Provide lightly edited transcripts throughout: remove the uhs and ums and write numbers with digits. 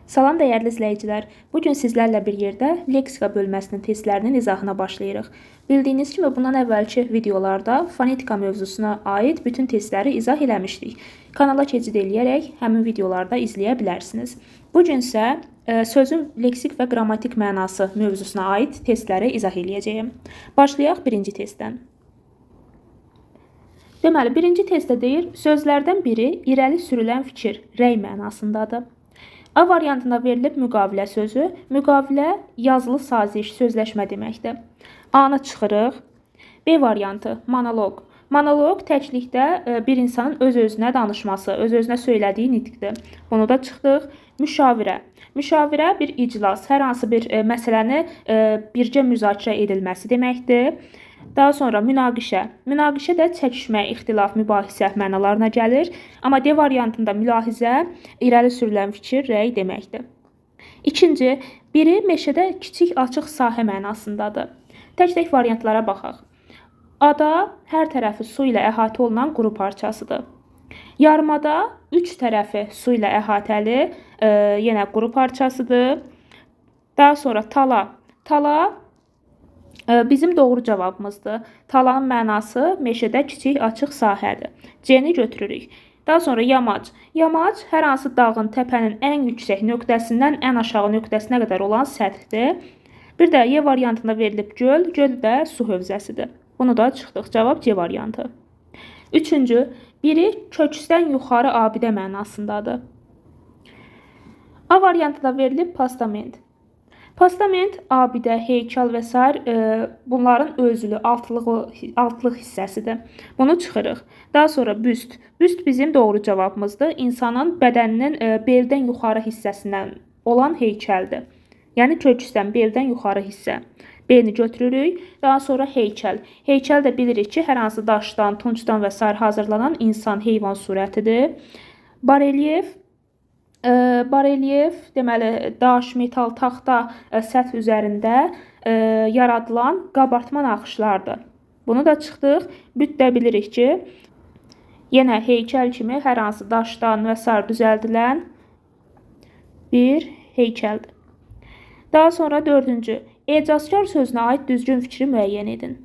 Salam dəyərli izləyicilər. Bu gün sizlərlə bir yerdə leksika bölməsinin testlərinin izahına başlayırıq. Bildiyiniz kimi bundan əvvəlki videolarda fonetika mövzusuna aid bütün testləri izah eləmişdik. Kanala keçid eləyərək həmin videolarda izləyə bilərsiniz. Bu gün isə sözün leksik və qrammatik mənası mövzusuna aid testləri izah eləyəcəyəm. Başlayaq birinci testdən. Deməli, birinci testdə deyir, sözlərdən biri irəli sürülən fikir, rəy mənasındadır. A variantında verilib müqavilə sözü. Müqavilə yazılı saziş, sözləşmə deməkdir. A-nı çıxırıq. B variantı monoloq. Monoloq təklikdə bir insanın öz-özünə danışması, öz-özünə söylədiyi nitqdir. Bunu da çıxdıq. Müşavirə. Müşavirə bir iclas, hər hansı bir məsələni bircə müzakirə edilməsi deməkdir. Daha sonra münaqişə. Münaqişə də çəkişmə, ixtilaf, mübahisə mənalarına gəlir. Amma D variantında mülahizə irəli sürülən fikir, rəy deməkdir. İkinci, biri meşədə kiçik açıq sahə mənasındadır. Tək-tək variantlara baxaq. Ada hər tərəfi su ilə əhatə olunan quru parçasıdır. Yarımada üç tərəfi su ilə əhatəli, yenə quru parçasıdır. Daha sonra tala. Tala bizim doğru cavabımızdır. Talanın mənası meşədə kiçik açıq sahədir. C-ni götürürük. Daha sonra yamac. Yamac hər hansı dağın, təpənin ən yüksək nöqtəsindən ən aşağı nöqtəsinə qədər olan səthdir. Bir də Y variantında verilib göl. Göl də su hövzəsidir. Bunu da çıxdıq. Cavab C variantı. Üçüncü, biri köksdən yuxarı abidə mənasındadır. A variantında verilib postament. Postament abidə, heykəl və sair bunların özülü, altlıq hissəsidir. Bunu çıxırıq. Daha sonra büst. Büst bizim doğru cavabımızdır. İnsanın bədəninin beldən yuxarı hissəsindən olan heykəldir. Yəni köksdən, beldən yuxarı hissə. B-ni götürürük. Daha sonra heykəl. Heykəl də bilirik ki, hər hansı daşdan, tuncdan və sair hazırlanan insan, heyvan surətidir. Barelyef. Barelyef deməli daş, metal, taxta səth üzərində yaradılan qabartma naxışlardır. Bunu da çıxdıq. Büt də bilirik ki, yenə heykəl kimi hər hansı daşdan və sair düzəldilən bir heykəldir. Daha sonra dördüncü, ecazkar sözünə aid düzgün fikri müəyyən edin.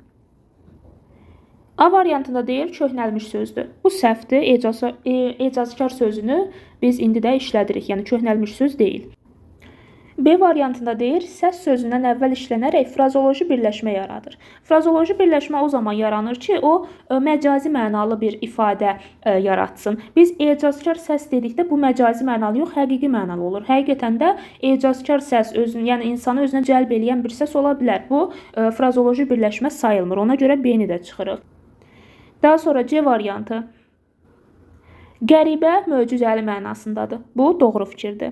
A variantında deyir, köhnəlmiş sözdür. Bu səhvdir. Ecazkar sözünü biz indi də işlədirik. Yəni köhnəlmiş söz deyil. B variantında deyir, səs sözündən əvvəl işlənərək frazoloji birləşmə yaradır. Frazoloji birləşmə o zaman yaranır ki, o məcazi mənalı bir ifadə yaratsın. Biz ecazkar səs dedikdə bu məcazi mənalı yox, həqiqi mənalı olur. Həqiqətən də ecazkar səs özünü, yəni insanı özünə cəlb eləyən bir səs ola bilər. Bu frazoloji birləşmə sayılmır. Ona görə B-ni də çıxırıq. Daha sonra C variantı. Qəribə, möcüzəli mənasındadır. Bu doğru fikirdir.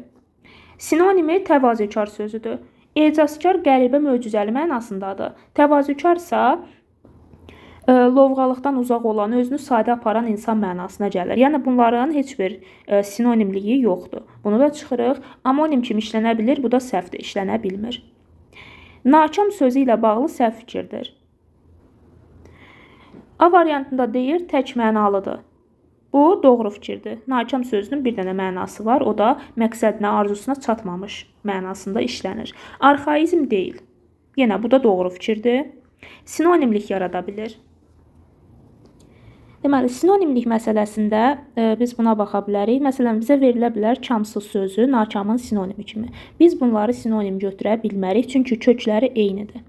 Sinonimi təvazökar sözüdür. Ecazkar qəribə, möcüzəli mənasındadır. Təvazökar isə lovğalıqdan uzaq olan, özünü sadə aparan insan mənasına gəlir. Yəni bunların heç bir sinonimliyi yoxdur. Bunu da çıxırıq. Amonim kimi işlənə bilir, bu da səhvdir, işlənə bilmir. Nakam sözü ilə bağlı səhv fikirdir. A variantında deyir, tək mənalıdır. Bu doğru fikirdir. Nakam sözünün bir dənə mənası var. O da məqsədinə, arzusuna çatmamış mənasında işlənir. Arxaizm deyil. Yenə bu da doğru fikirdir. Sinonimlik yarada bilir. Deməli, sinonimlik məsələsində biz buna baxa bilərik. Məsələn, bizə verilə bilər kamsız sözü nakamın sinonimi kimi. Biz bunları sinonim götürə bilmərik, çünki kökləri eynidir.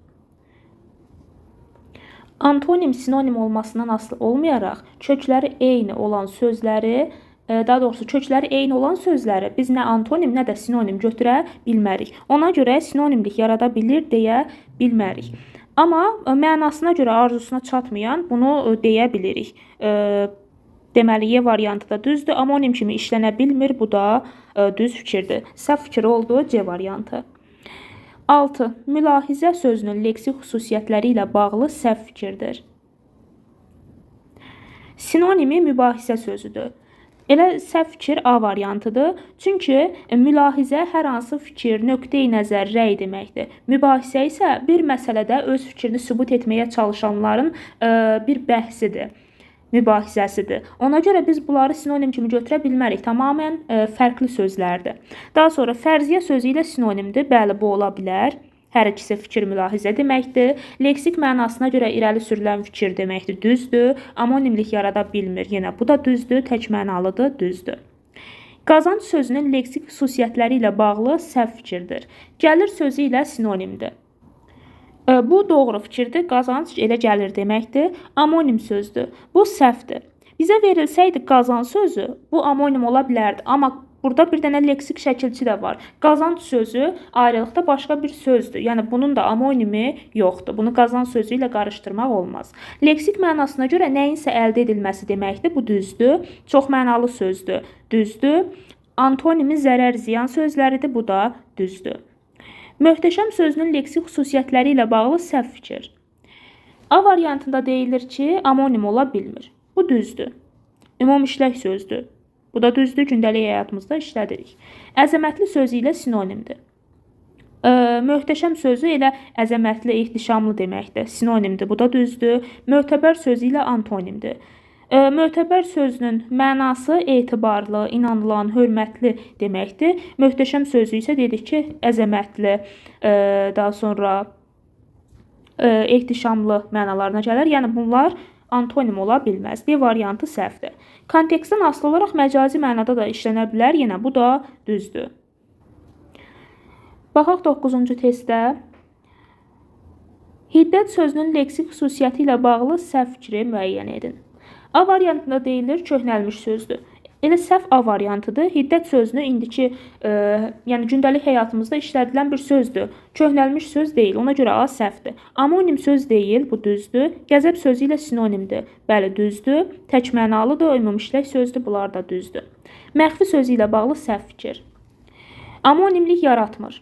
Antonim sinonim olmasından asılı olmayaraq kökləri eyni olan sözləri, daha doğrusu kökləri eyni olan sözləri biz nə antonim, nə də sinonim götürə bilmərik. Ona görə sinonimlik yarada bilir deyə bilmərik. Amma mənasına görə arzusuna çatmayan bunu deyə bilirik. Deməli, Y variantı da düzdür. Amonim kimi işlənə bilmir. Bu da düz fikirdir. Səhv fikri oldu C variantı. 6. Mülahizə sözünün leksik xüsusiyyətləri ilə bağlı səhv fikirdir. Sinonimi mübahisə sözüdür. Elə səhv fikir A variantıdır. Çünki mülahizə hər hansı fikir, nöqteyi nəzər, rəy deməkdir. Mübahisə isə bir məsələdə öz fikrini sübut etməyə çalışanların bir bəhsidir. mübahisəsidir. Ona görə biz bunları sinonim kimi götürə bilmərik. Tamamilə fərqli sözlərdir. Daha sonra fərziyyə sözü ilə sinonimdir. Bəli, bu ola bilər. Hər ikisi fikir, mülahizə deməkdir. Leksik mənasına görə irəli sürülən fikir deməkdir. Düzdür. Amonimlik yarada bilmir. Yenə bu da düzdür. Tək mənalıdır. Düzdür. Qazanc sözünün leksik xüsusiyyətləri ilə bağlı səhv fikirdir. Gəlir sözü ilə sinonimdir. Bu doğru fikirdir. Qazanc elə gəlir deməkdir. Amonim sözdür. Bu səhvdir. Bizə verilsəydi qazan sözü, bu amonim ola bilərdi. Amma burada bir dənə leksik şəkilçi də var. Qazanc sözü ayrılıqda başqa bir sözdür. Yəni bunun da amonimi yoxdur. Bunu qazan sözü ilə qarışdırmaq olmaz. Leksik mənasına görə nəyinsə əldə edilməsi deməkdir. Bu düzdür. Çox mənalı sözdür. Düzdür. Antonimi zərər, ziyan sözləridir. Bu da düzdür. Möhtəşəm sözünün leksik xüsusiyyətləri ilə bağlı səhv fikir. A variantında deyilir ki, amonim ola bilmir. Bu düzdür. Ümum işlək sözdür. Bu da düzdür, gündəlik həyatımızda işlədirik. Əzəmətli sözü ilə sinonimdir. Möhtəşəm sözü elə əzəmətli, ehtişamlı deməkdir. Sinonimdir, bu da düzdür. Mötəbər sözü ilə antonimdir. Mötəbər sözünün mənası etibarlı, inanılan, hörmətli deməkdir. Möhtəşəm sözü isə dedik ki, əzəmətli, daha sonra ehtişamlı mənalarına gəlir. Yəni bunlar antonim ola bilməz. D variantı səhvdir. Kontekstdən asılı olaraq məcazi mənada da işlənə bilər. Yenə bu da düzdür. Baxaq 9-cu testdə. Hiddət sözünün leksik xüsusiyyəti ilə bağlı səhv fikri müəyyən edin. A variantında deyilir köhnəlmiş sözdür. Elə səhv A variantıdır. Hiddət sözünü indiki, yəni gündəlik həyatımızda işlədilən bir sözdür. Köhnəlmiş söz deyil. Ona görə A səhvdir. Amonim söz deyil, bu düzdür. Qəzəb sözü ilə sinonimdir. Bəli, düzdür. Tək mənalıdır, ümum işlək sözdür, bunlar da düzdür. Məxfi sözü ilə bağlı səhv fikir. Amonimlik yaratmır.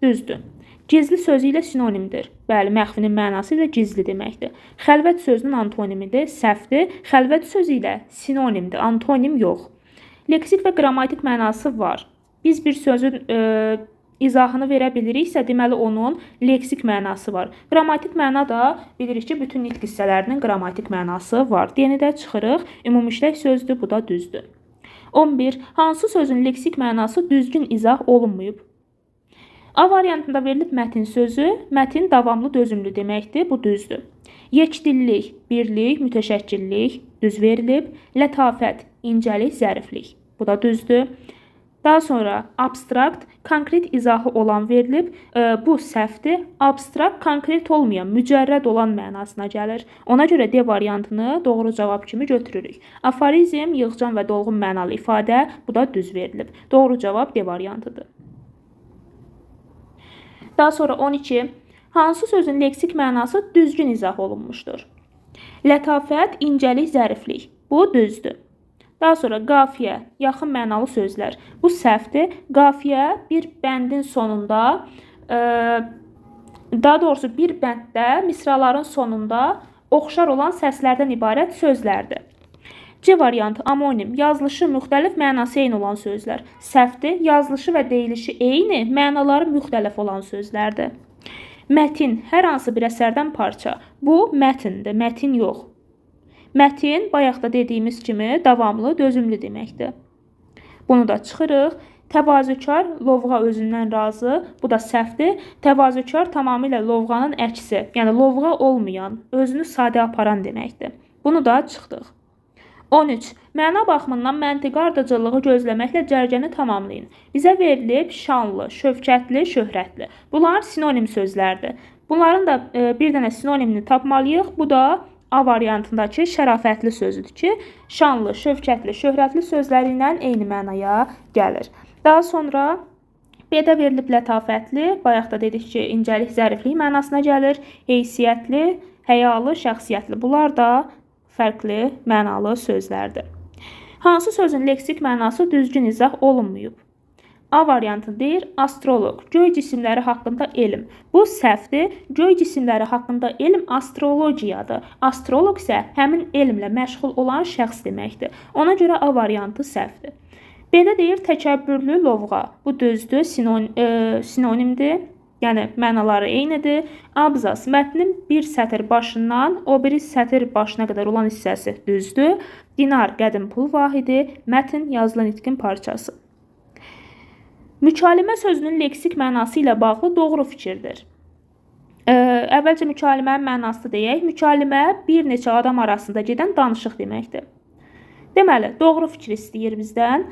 Düzdür. Gizli sözü ilə sinonimdir. Bəli, məxfinin mənası ilə gizli deməkdir. Xəlvət sözünün antonimidir, səhvdir. Xəlvət sözü ilə sinonimdir, antonim yox. Leksik və qrammatik mənası var. Biz bir sözün izahını verə biliriksə, deməli onun leksik mənası var. Qrammatik məna da bilirik ki, bütün nitq hissələrinin qrammatik mənası var. D-ni də çıxırıq. Ümumi işlək sözdür, bu da düzdür. 11. Hansı sözün leksik mənası düzgün izah olunmayıb? A variantında verilib mətin sözü, mətin davamlı, dözümlü deməkdir, bu düzdür. Yekdillik, birlik, mütəşəkkillik düz verilib. Lətafət, incəlik, zəriflik, bu da düzdür. Daha sonra abstrakt, konkret izahı olan verilib, bu səhvdir. Abstrakt, konkret olmayan, mücərrəd olan mənasına gəlir. Ona görə D variantını doğru cavab kimi götürürük. Aforizm, yığcam və dolğun mənalı ifadə, bu da düz verilib. Doğru cavab D variantıdır. Daha sonra 12. Hansı sözün leksik mənası düzgün izah olunmuşdur? Lətafət, incəlik, zəriflik. Bu düzdür. Daha sonra qafiyə, yaxın mənalı sözlər. Bu səhvdir. Qafiyə bir bəndin sonunda, daha doğrusu bir bənddə misraların sonunda oxşar olan səslərdən ibarət sözlərdir. C variantı amonim, yazılışı müxtəlif, mənası eyni olan sözlər. Səhvdir, yazılışı və deyilişi eyni, mənaları müxtəlif olan sözlərdir. Mətin, hər hansı bir əsərdən parça. Bu mətindir, mətin yox. Mətin, bayaq da dediyimiz kimi, davamlı, dözümlü deməkdir. Bunu da çıxırıq. Təvazökar, lovğa özündən razı. Bu da səhvdir. Təvazökar tamamilə lovğanın əksi, yəni lovğa olmayan, özünü sadə aparan deməkdir. Bunu da çıxdıq. 13. Məna baxımından məntiqi ardıcıllığı gözləməklə cərgəni tamamlayın. Bizə verilib şanlı, şövkətli, şöhrətli. Bunlar sinonim sözlərdir. Bunların da bir dənə sinonimini tapmalıyıq. Bu da A variantındakı şərafətli sözüdür ki, şanlı, şövkətli, şöhrətli sözləri ilə eyni mənaya gəlir. Daha sonra B-də verilib lətafətli, bayaq da dedik ki, incəlik, zəriflik mənasına gəlir. Heysiyyətli, həyalı, şəxsiyyətli. Bunlar da fərqli mənalı sözlərdir. Hansı sözün leksik mənası düzgün izah olunmayıb? A variantı deyir, astroloq, göy cisimləri haqqında elm. Bu səhvdir. Göy cisimləri haqqında elm astrologiyadır. Astroloq isə həmin elmlə məşğul olan şəxs deməkdir. Ona görə A variantı səhvdir. B-də deyir, təkəbbürlü lovğa. Bu düzdür, sinonimdir. Yəni mənaları eynidir. Abzas mətnin bir sətr başından o biri sətr başına qədər olan hissəsi düzdür. Dinar qədim pul vahidi, mətn yazılı nitqin parçası. Mükalimə sözünün leksik mənası ilə bağlı doğru fikirdir. Əvvəlcə mükalimənin mənasını deyək. Mükalimə bir neçə adam arasında gedən danışıq deməkdir. Deməli, doğru fikir istəyir bizdən.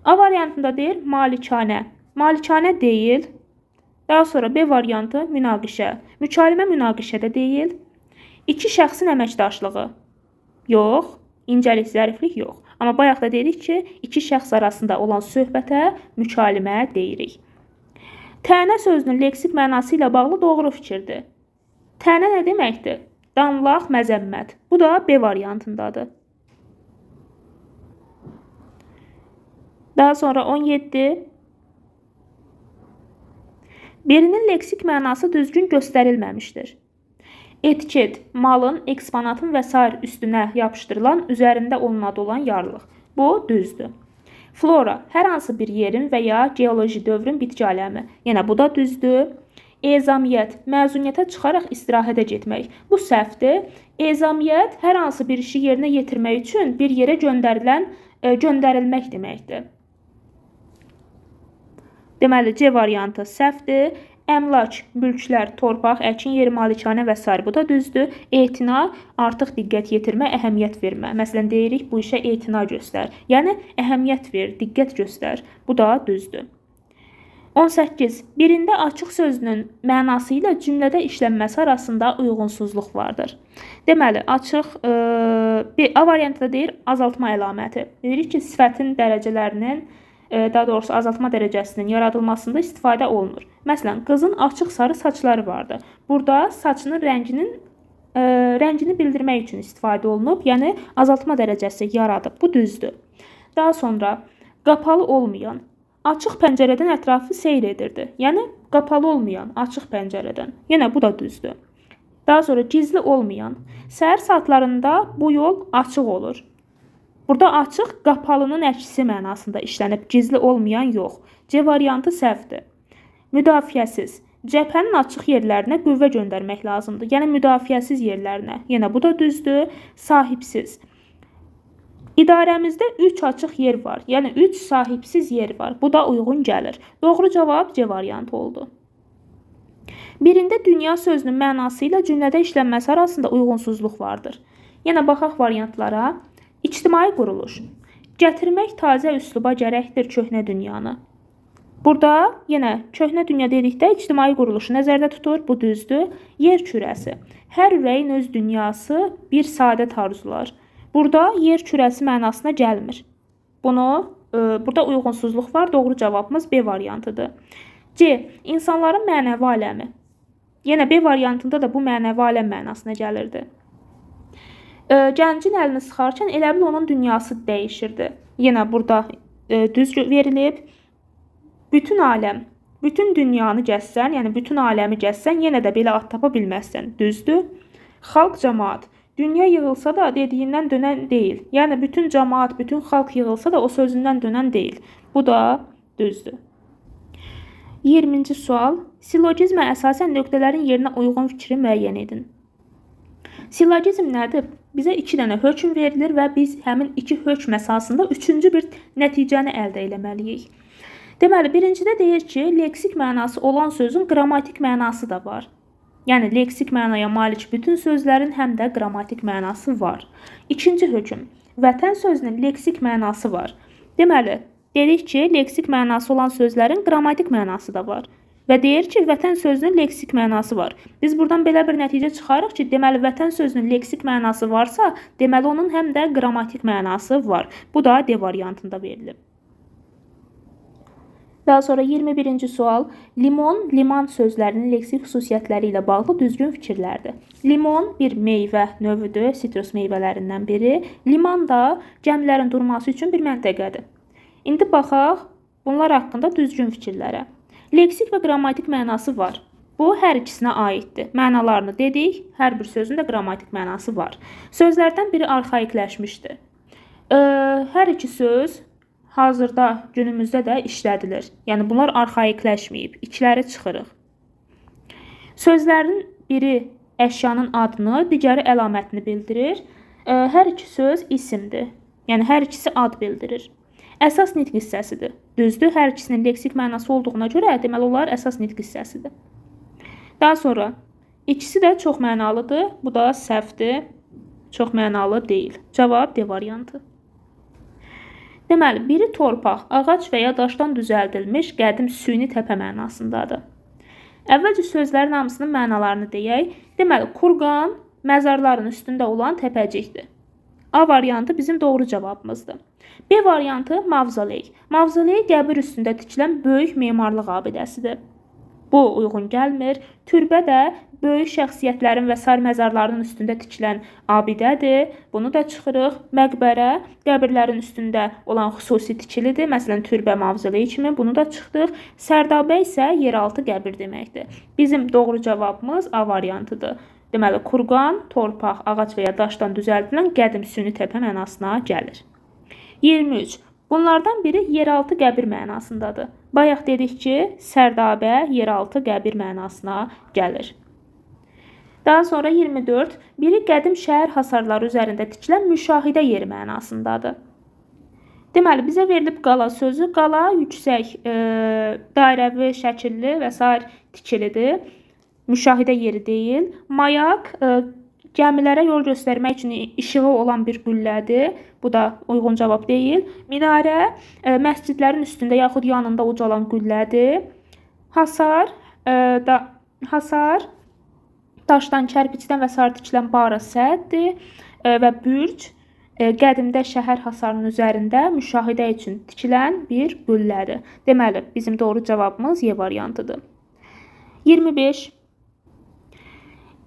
A variantında deyir malikanə. Malikanə deyil. Daha sonra B variantı münaqişə. Mükalimə münaqişədə deyil. İki şəxsin əməkdaşlığı. Yox. İncəlik, zəriflik yox. Amma bayaq da dedik ki, iki şəxs arasında olan söhbətə mükalimə deyirik. Tənə sözünün leksik mənası ilə bağlı doğru fikirdir. Tənə nə deməkdir? Danlaq, məzəmmət. Bu da B variantındadır. Daha sonra 17. Birinin leksik mənası düzgün göstərilməmişdir. Etiket, malın, eksponatın və sair üstünə yapışdırılan, üzərində onun adı olan yarlıq. Bu düzdür. Flora, hər hansı bir yerin və ya geoloji dövrün bitki aləmi. Yenə bu da düzdür. Ezamiyyət, məzuniyyətə çıxaraq istirahətə getmək. Bu səhvdir. Ezamiyyət, hər hansı bir işi yerinə yetirmək üçün bir yerə göndərilmək deməkdir. Deməli, C variantı səhvdir. Əmlak, mülklər, torpaq, əkin yeri, malikanə və sair. Bu da düzdür. Etina, artıq diqqət yetirmə, əhəmiyyət vermə. Məsələn, deyirik, bu işə etina göstər. Yəni, əhəmiyyət ver, diqqət göstər. Bu da düzdür. 18. Birində açıq sözünün mənası ilə cümlədə işlənməsi arasında uyğunsuzluq vardır. Deməli, açıq, A variantında deyir azaltma əlaməti. Deyirik ki, sifətin dərəcələrinin, daha doğrusu azaltma dərəcəsinin yaradılmasında istifadə olunur. Məsələn, qızın açıq sarı saçları vardı. Burada saçının rəngini bildirmək üçün istifadə olunub, yəni azaltma dərəcəsi yaradıb. Bu düzdür. Daha sonra qapalı olmayan, açıq pəncərədən ətrafı seyr edirdi. Yəni qapalı olmayan, açıq pəncərədən. Yenə bu da düzdür. Daha sonra gizli olmayan, səhər saatlarında bu yol açıq olur. Burada açıq, qapalının əksi mənasında işlənib, gizli olmayan yox. C variantı səhvdir. Müdafiəsiz. Cəbhənin açıq yerlərinə qüvvə göndərmək lazımdır. Yəni müdafiəsiz yerlərinə. Yenə bu da düzdür. Sahibsiz. İdarəmizdə 3 açıq yer var. Yəni 3 sahibsiz yer var. Bu da uyğun gəlir. Doğru cavab C variantı oldu. Birində dünya sözünün mənası ilə cümlədə işlənməsi arasında uyğunsuzluq vardır. Yenə baxaq variantlara. İctimai quruluş. Gətirmək tazə üsluba gərəkdir köhnə dünyanı. Burada yenə köhnə dünya dedikdə ictimai quruluşu nəzərdə tutur. Bu düzdür. Yer kürəsi. Hər ürəyin öz dünyası bir saadət arzular. Burada yer kürəsi mənasına gəlmir. Burada uyğunsuzluq var. Doğru cavabımız B variantıdır. C. İnsanların mənəvi aləmi. Yenə B variantında da bu mənəvi aləm mənasına gəlirdi. Gəncin əlini sıxarkən elə bil onun dünyası dəyişirdi. Yenə burada düz verilib. Bütün aləm, bütün dünyanı gəzsən, yəni bütün aləmi gəzsən, yenə də belə at tapa bilməzsən. Düzdür. Xalq, cəmaat. Dünya yığılsa da dediyindən dönən deyil. Yəni bütün cəmaat, bütün xalq yığılsa da o sözündən dönən deyil. Bu da düzdür. 20-ci sual. Sillogizmə əsasən nöqtələrin yerinə uyğun fikri müəyyən edin. Sillogizm nədir? Bizə 2 dənə hökm verilir və biz həmin 2 hökm əsasında üçüncü bir nəticəni əldə eləməliyik. Deməli, birincidə deyir ki, leksik mənası olan sözün qrammatik mənası da var. Yəni, leksik mənaya malik bütün sözlərin həm də qrammatik mənası var. İkinci hökm, vətən sözünün leksik mənası var. Deməli, dedik ki, leksik mənası olan sözlərin qrammatik mənası da var. Və deyir ki, vətən sözünün leksik mənası var. Biz buradan belə bir nəticə çıxarıq ki, deməli, vətən sözünün leksik mənası varsa, deməli, onun həm də qrammatik mənası var. Bu da D variantında verilib. Daha sonra 21-ci sual. Limon, liman sözlərinin leksik xüsusiyyətləri ilə bağlı düzgün fikirlərdir. Limon bir meyvə növüdür, sitrus meyvələrindən biri. Liman da gəmilərin durması üçün bir məntəqədir. İndi baxaq bunlar haqqında düzgün fikirlərə. Leksik və qrammatik mənası var. Bu, hər ikisinə aiddir. Mənalarını dedik, hər bir sözün də qrammatik mənası var. Sözlərdən biri arxaikləşmişdir. Hər iki söz hazırda günümüzdə də işlədilir. Yəni, bunlar arxaikləşməyib, ikiləri çıxırıq. Sözlərin biri əşyanın adını, digəri əlamətini bildirir. Hər iki söz isimdir. Yəni hər ikisi ad bildirir. Əsas nitq hissəsidir. Düzdür, hər ikisinin leksik mənası olduğuna görə deməli onlar əsas nitq hissəsidir. Daha sonra ikisi də çox mənalıdır. Bu da səhvdir. Çox mənalı deyil. Cavab D variantı. Deməli, biri torpaq, ağac və ya daşdan düzəldilmiş qədim süni təpə mənasındadır. Əvvəlcə sözlərin hamısının mənalarını deyək. Deməli, kurqan məzarların üstündə olan təpəcikdir. A variantı bizim doğru cavabımızdır. B variantı mavzoley. Mavzoley qəbir üstündə tikilən böyük memarlıq abidəsidir. Bu uyğun gəlmir. Türbə də böyük şəxsiyyətlərin və sair məzarlarının üstündə tikilən abidədir. Bunu da çıxırıq. Məqbərə qəbirlərin üstündə olan xüsusi tikilidir. Məsələn, türbə, mavzoley kimi. Bunu da çıxdıq. Sərdabə isə yeraltı qəbir deməkdir. Bizim doğru cavabımız A variantıdır. Deməli, kurqan torpaq, ağac və ya daşdan düzəldilən qədim süni təpə mənasına gəlir. 23. Bunlardan biri yeraltı qəbir mənasındadır. Bayaq dedik ki, sərdabə yeraltı qəbir mənasına gəlir. Daha sonra 24. Biri qədim şəhər hasarları üzərində tikilən müşahidə yeri mənasındadır. Deməli, bizə verilib qala sözü. Qala yüksək, dairəvi şəkilli və sair tikilidir. Müşahidə yeri deyil. Mayak gəmilərə yol göstərmək üçün işığı olan bir qüllədir. Bu da uyğun cavab deyil. Minarə məscidlərin üstündə yaxud yanında ucalan qüllədir. Hasar hasar daşdan, kərpicdən və sair tikilən bara səddir və bürc qədimdə şəhər hasarının üzərində müşahidə üçün tikilən bir qüllədir. Deməli, bizim doğru cavabımız Y variantıdır. 25.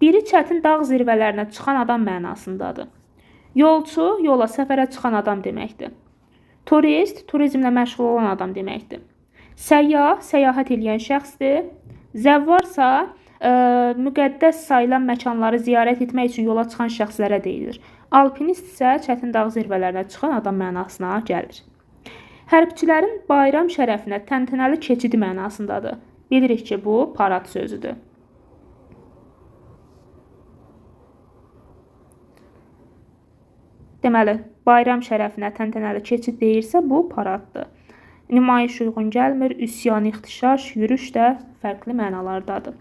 Biri çətin dağ zirvələrinə çıxan adam mənasındadır. Yolçu, yola, səfərə çıxan adam deməkdir. Turist, turizmlə məşğul olan adam deməkdir. Səyyah, səyahət eləyən şəxsdir. Zəvvarsa, müqəddəs sayılan məkanları ziyarət etmək üçün yola çıxan şəxslərə deyilir. Alpinist isə çətin dağ zirvələrinə çıxan adam mənasına gəlir. Hərbçilərin bayram şərəfinə təntənəli keçidi mənasındadır. Bilirik ki, bu parad sözüdür. Deməli, bayram şərəfinə təntənəli keçid deyirsə, bu paraddır. Nümayiş uyğun gəlmir, üsyan, ixtişaş, yürüş də fərqli mənalardadır.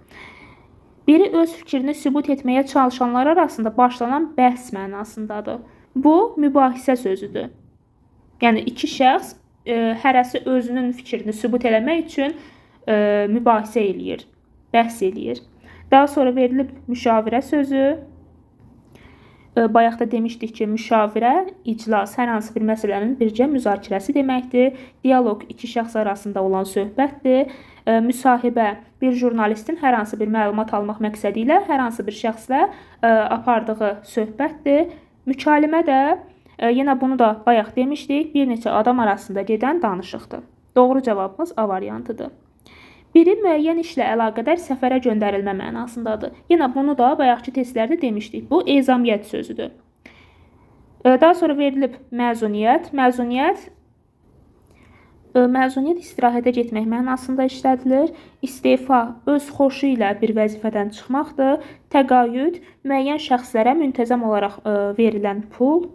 Biri öz fikrini sübut etməyə çalışanlar arasında başlanan bəhs mənasındadır. Bu, mübahisə sözüdür. Yəni, iki şəxs hərəsi özünün fikrini sübut eləmək üçün mübahisə eləyir, bəhs eləyir. Daha sonra verilib müşavirə sözü. Bayaq da demişdik ki, müşavirə, iclas hər hansı bir məsələnin bircə müzakirəsi deməkdir. Dialoq iki şəxs arasında olan söhbətdir. Müsahibə bir jurnalistin hər hansı bir məlumat almaq məqsədi ilə hər hansı bir şəxslə apardığı söhbətdir. Mükalimə də, yenə bunu da bayaq demişdik, bir neçə adam arasında gedən danışıqdır. Doğru cavabımız A variantıdır. Biri müəyyən işlə əlaqədar səfərə göndərilmə mənasındadır. Yenə bunu da bayaqki testlərdə demişdik. Bu ezamiyyət sözüdür. Daha sonra verilib məzuniyyət. Məzuniyyət istirahətə getmək mənasında işlədilir. İstefa öz xoşu ilə bir vəzifədən çıxmaqdır. Təqaüd müəyyən şəxslərə müntəzəm olaraq verilən pul.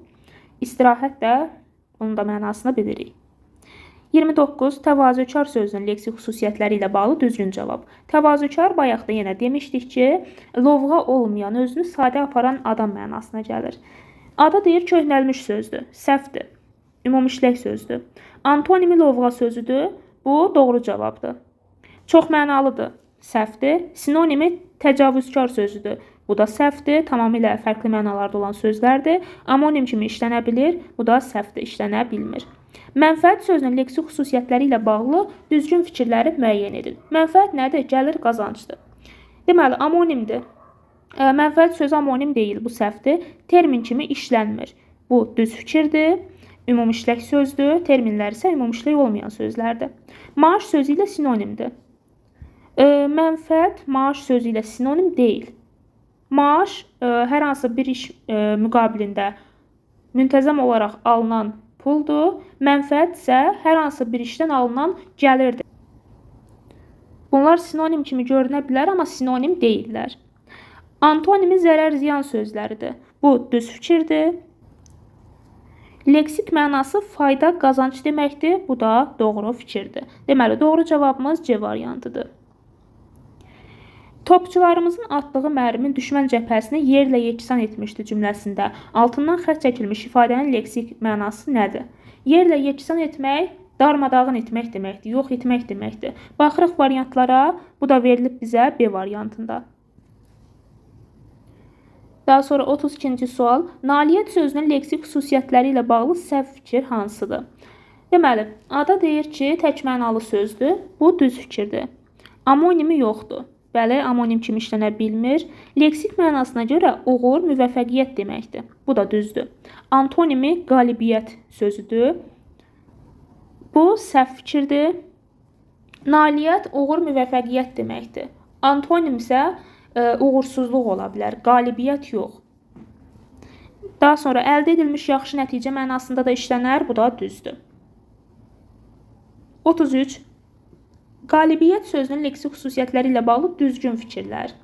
İstirahət də bunun da mənasını bilirik. 29. Təvazökar sözünün leksik xüsusiyyətləri ilə bağlı düzgün cavab. Təvazökar bayaq da yenə demişdik ki, lovğa olmayan, özünü sadə aparan adam mənasına gəlir. Ada deyir köhnəlmiş sözdür, səhvdir, ümumişlək sözdür. Antonimi lovğa sözüdür, bu doğru cavabdır. Çox mənalıdır, səhvdir. Sinonimi təcavüzkar sözüdür, bu da səhvdir, tamamilə fərqli mənalarda olan sözlərdir. Amonim kimi işlənə bilir, bu da səhvdir, işlənə bilmir. Mənfəət sözünün leksik xüsusiyyətləri ilə bağlı düzgün fikirləri müəyyən edin. Mənfəət nədir? Gəlir, qazancdır. Deməli, amonimdir. Mənfəət sözü amonim deyil, bu səhvdir. Termin kimi işlənmir. Bu düz fikirdir. Ümumişlək sözdür. Terminlər isə ümumişlək olmayan sözlərdir. Maaş sözü ilə sinonimdir. Mənfəət maaş sözü ilə sinonim deyil. Maaş hər hansı bir iş müqabilində müntəzəm olaraq alınan puldur. Mənfəət isə hər hansı bir işdən alınan gəlirdir. Bunlar sinonim kimi görünə bilər, amma sinonim deyillər. Antonimi zərər, ziyan sözləridir. Bu düz fikirdir. Leksik mənası fayda, qazanc deməkdir. Bu da doğru fikirdir. Deməli, doğru cavabımız C variantıdır. Topçularımızın atdığı mərmi düşmən cəbhəsini yerlə yeksan etmişdi cümləsində altından xətt çəkilmiş ifadənin leksik mənası nədir? Yerlə yeksan etmək, darmadağın etmək deməkdir, yox etmək deməkdir. Baxırıq variantlara, bu da verilib bizə B variantında. Daha sonra 32-ci sual. Nailiyyət sözünün leksik xüsusiyyətləri ilə bağlı səhv fikir hansıdır? Deməli, A-da deyir ki, tək mənalı sözdür. Bu düz fikirdir. Amonimi yoxdur. Bəli, amonim kimi işlənə bilmir. Leksik mənasına görə uğur, müvəffəqiyyət deməkdir. Bu da düzdür. Antonimi qalibiyyət sözüdür. Bu səhv fikirdir. Nailiyyət, uğur, müvəffəqiyyət deməkdir. Antonim isə uğursuzluq ola bilər, qalibiyyət yox. Daha sonra əldə edilmiş yaxşı nəticə mənasında da işlənər. Bu da düzdür. 33. Qalibiyyət sözünün leksik xüsusiyyətləri ilə bağlı düzgün fikirlər.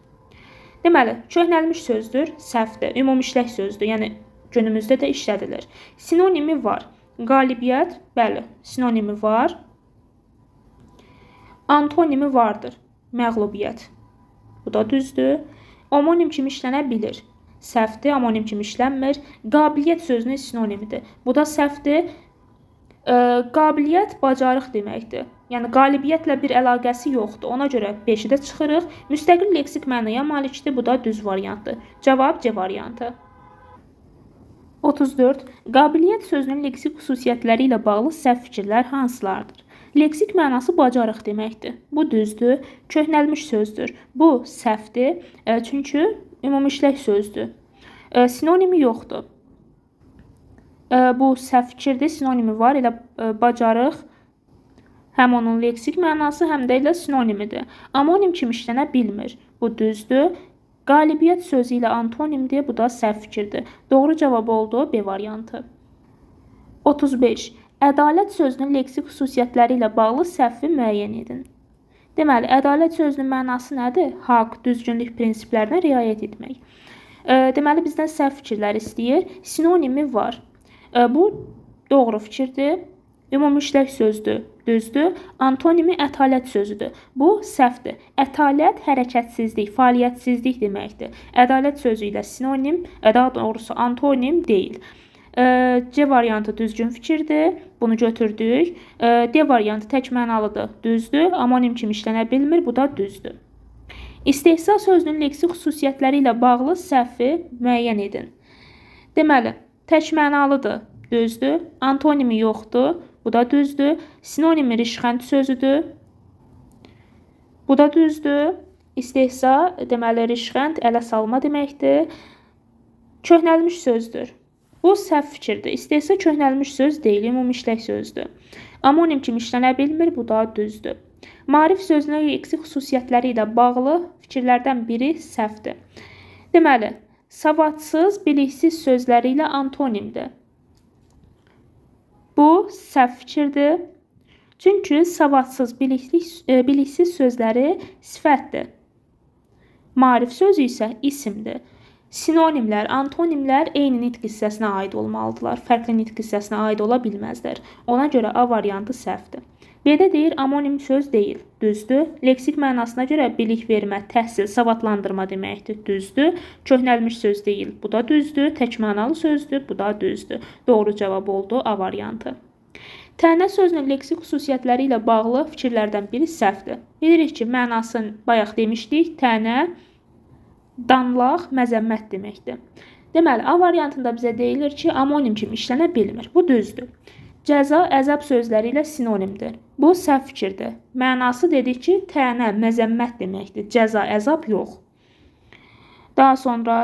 Deməli, köhnəlmiş sözdür, səhvdir, ümumi işlək sözdür, yəni günümüzdə də işlədilir. Sinonimi var. Qalibiyyət, bəli, sinonimi var. Antonimi vardır, məğlubiyyət. Bu da düzdür. Omonim kimi işlənə bilir. Səhvdir, amonim kimi işlənmir. Qabiliyyət sözünün sinonimidir. Bu da səhvdir. Qabiliyyət bacarıq deməkdir. Yəni qalibiyyətlə bir əlaqəsi yoxdur. Ona görə 5-i də çıxırıq. Müstəqil leksik mənaya malikdir. Bu da düz variantdır. Cavab C variantı. 34. Qabiliyyət sözünün leksik xüsusiyyətləri ilə bağlı səhv fikirlər hansılardır? Leksik mənası bacarıq deməkdir. Bu düzdür. Köhnəlmiş sözdür. Bu səhvdir. Çünki ümumi işlək sözdür. Sinonimi yoxdur. Bu səhv fikirdir. Sinonimi var. Elə bacarıq həm onun leksik mənası, həm də elə sinonimidir. Amonim kimi işlənə bilmir. Bu düzdür. Qalibiyyət sözü ilə antonimdir. Bu da səhv fikirdir. Doğru cavab oldu B variantı. 35. Ədalət sözünün leksik xüsusiyyətləri ilə bağlı səhvi müəyyən edin. Deməli, ədalət sözünün mənası nədir? Haqq, düzgünlük prinsiplərinə riayət etmək. Deməli, bizdən səhv fikirlər istəyir. Sinonimi var. Bu doğru fikirdir. Ümumi işlək sözdür, düzdür. Antonimi ətalət sözüdür. Bu səhvdir. Ətalət hərəkətsizlik, fəaliyyətsizlik deməkdir. Ədalət sözü ilə sinonim, daha doğrusu antonim deyil. C variantı düzgün fikirdir. Bunu götürdük. D variantı tək mənalıdır, düzdür. Amonim kimi işlənə bilmir. Bu da düzdür. İstehza sözünün leksik xüsusiyyətləri ilə bağlı səhvi müəyyən edin. Deməli, tək mənalıdır, düzdür. Antonimi yoxdur. Bu da düzdür. Sinonimi rişxənd sözüdür. Bu da düzdür. İstehza, deməli, rişxənd ələ salma deməkdir. Köhnəlmiş sözdür. Bu səhv fikirdir. İstehza köhnəlmiş söz deyil, ümumi işlək sözdür. Amonim kimi işlənə bilmir, bu da düzdür. Maarif sözünün leksik xüsusiyyətləri ilə bağlı fikirlərdən biri səhvdir. Deməli, savadsız, biliksiz sözləri ilə antonimdir. Bu səhv fikirdir. Çünki savadsız, biliksiz sözləri sifətdir. Maarif sözü isə isimdir. Sinonimlər, antonimlər eyni nitq hissəsinə aid olmalıdırlar. Fərqli nitq hissəsinə aid ola bilməzlər. Ona görə A variantı səhvdir. B-də deyir, amonim söz deyil. Düzdür. Leksik mənasına görə bilik vermə, təhsil, savadlandırma deməkdir. Düzdür. Köhnəlmiş söz deyil. Bu da düzdür. Tək mənalı sözdür. Bu da düzdür. Doğru cavab oldu A variantı. Tənə sözünün leksik xüsusiyyətləri ilə bağlı fikirlərdən biri səhvdir. Bilirik ki, mənasını bayaq demişdik. Tənə, danlaq, məzəmmət deməkdir. Deməli, A variantında bizə deyilir ki, amonim kimi işlənə bilmir. Bu düzdür. Cəza, əzab sözləri ilə sinonimdir. Bu səhv fikirdir. Mənası dedik ki, tənə, məzəmmət deməkdir. Cəza, əzab yox. Daha sonra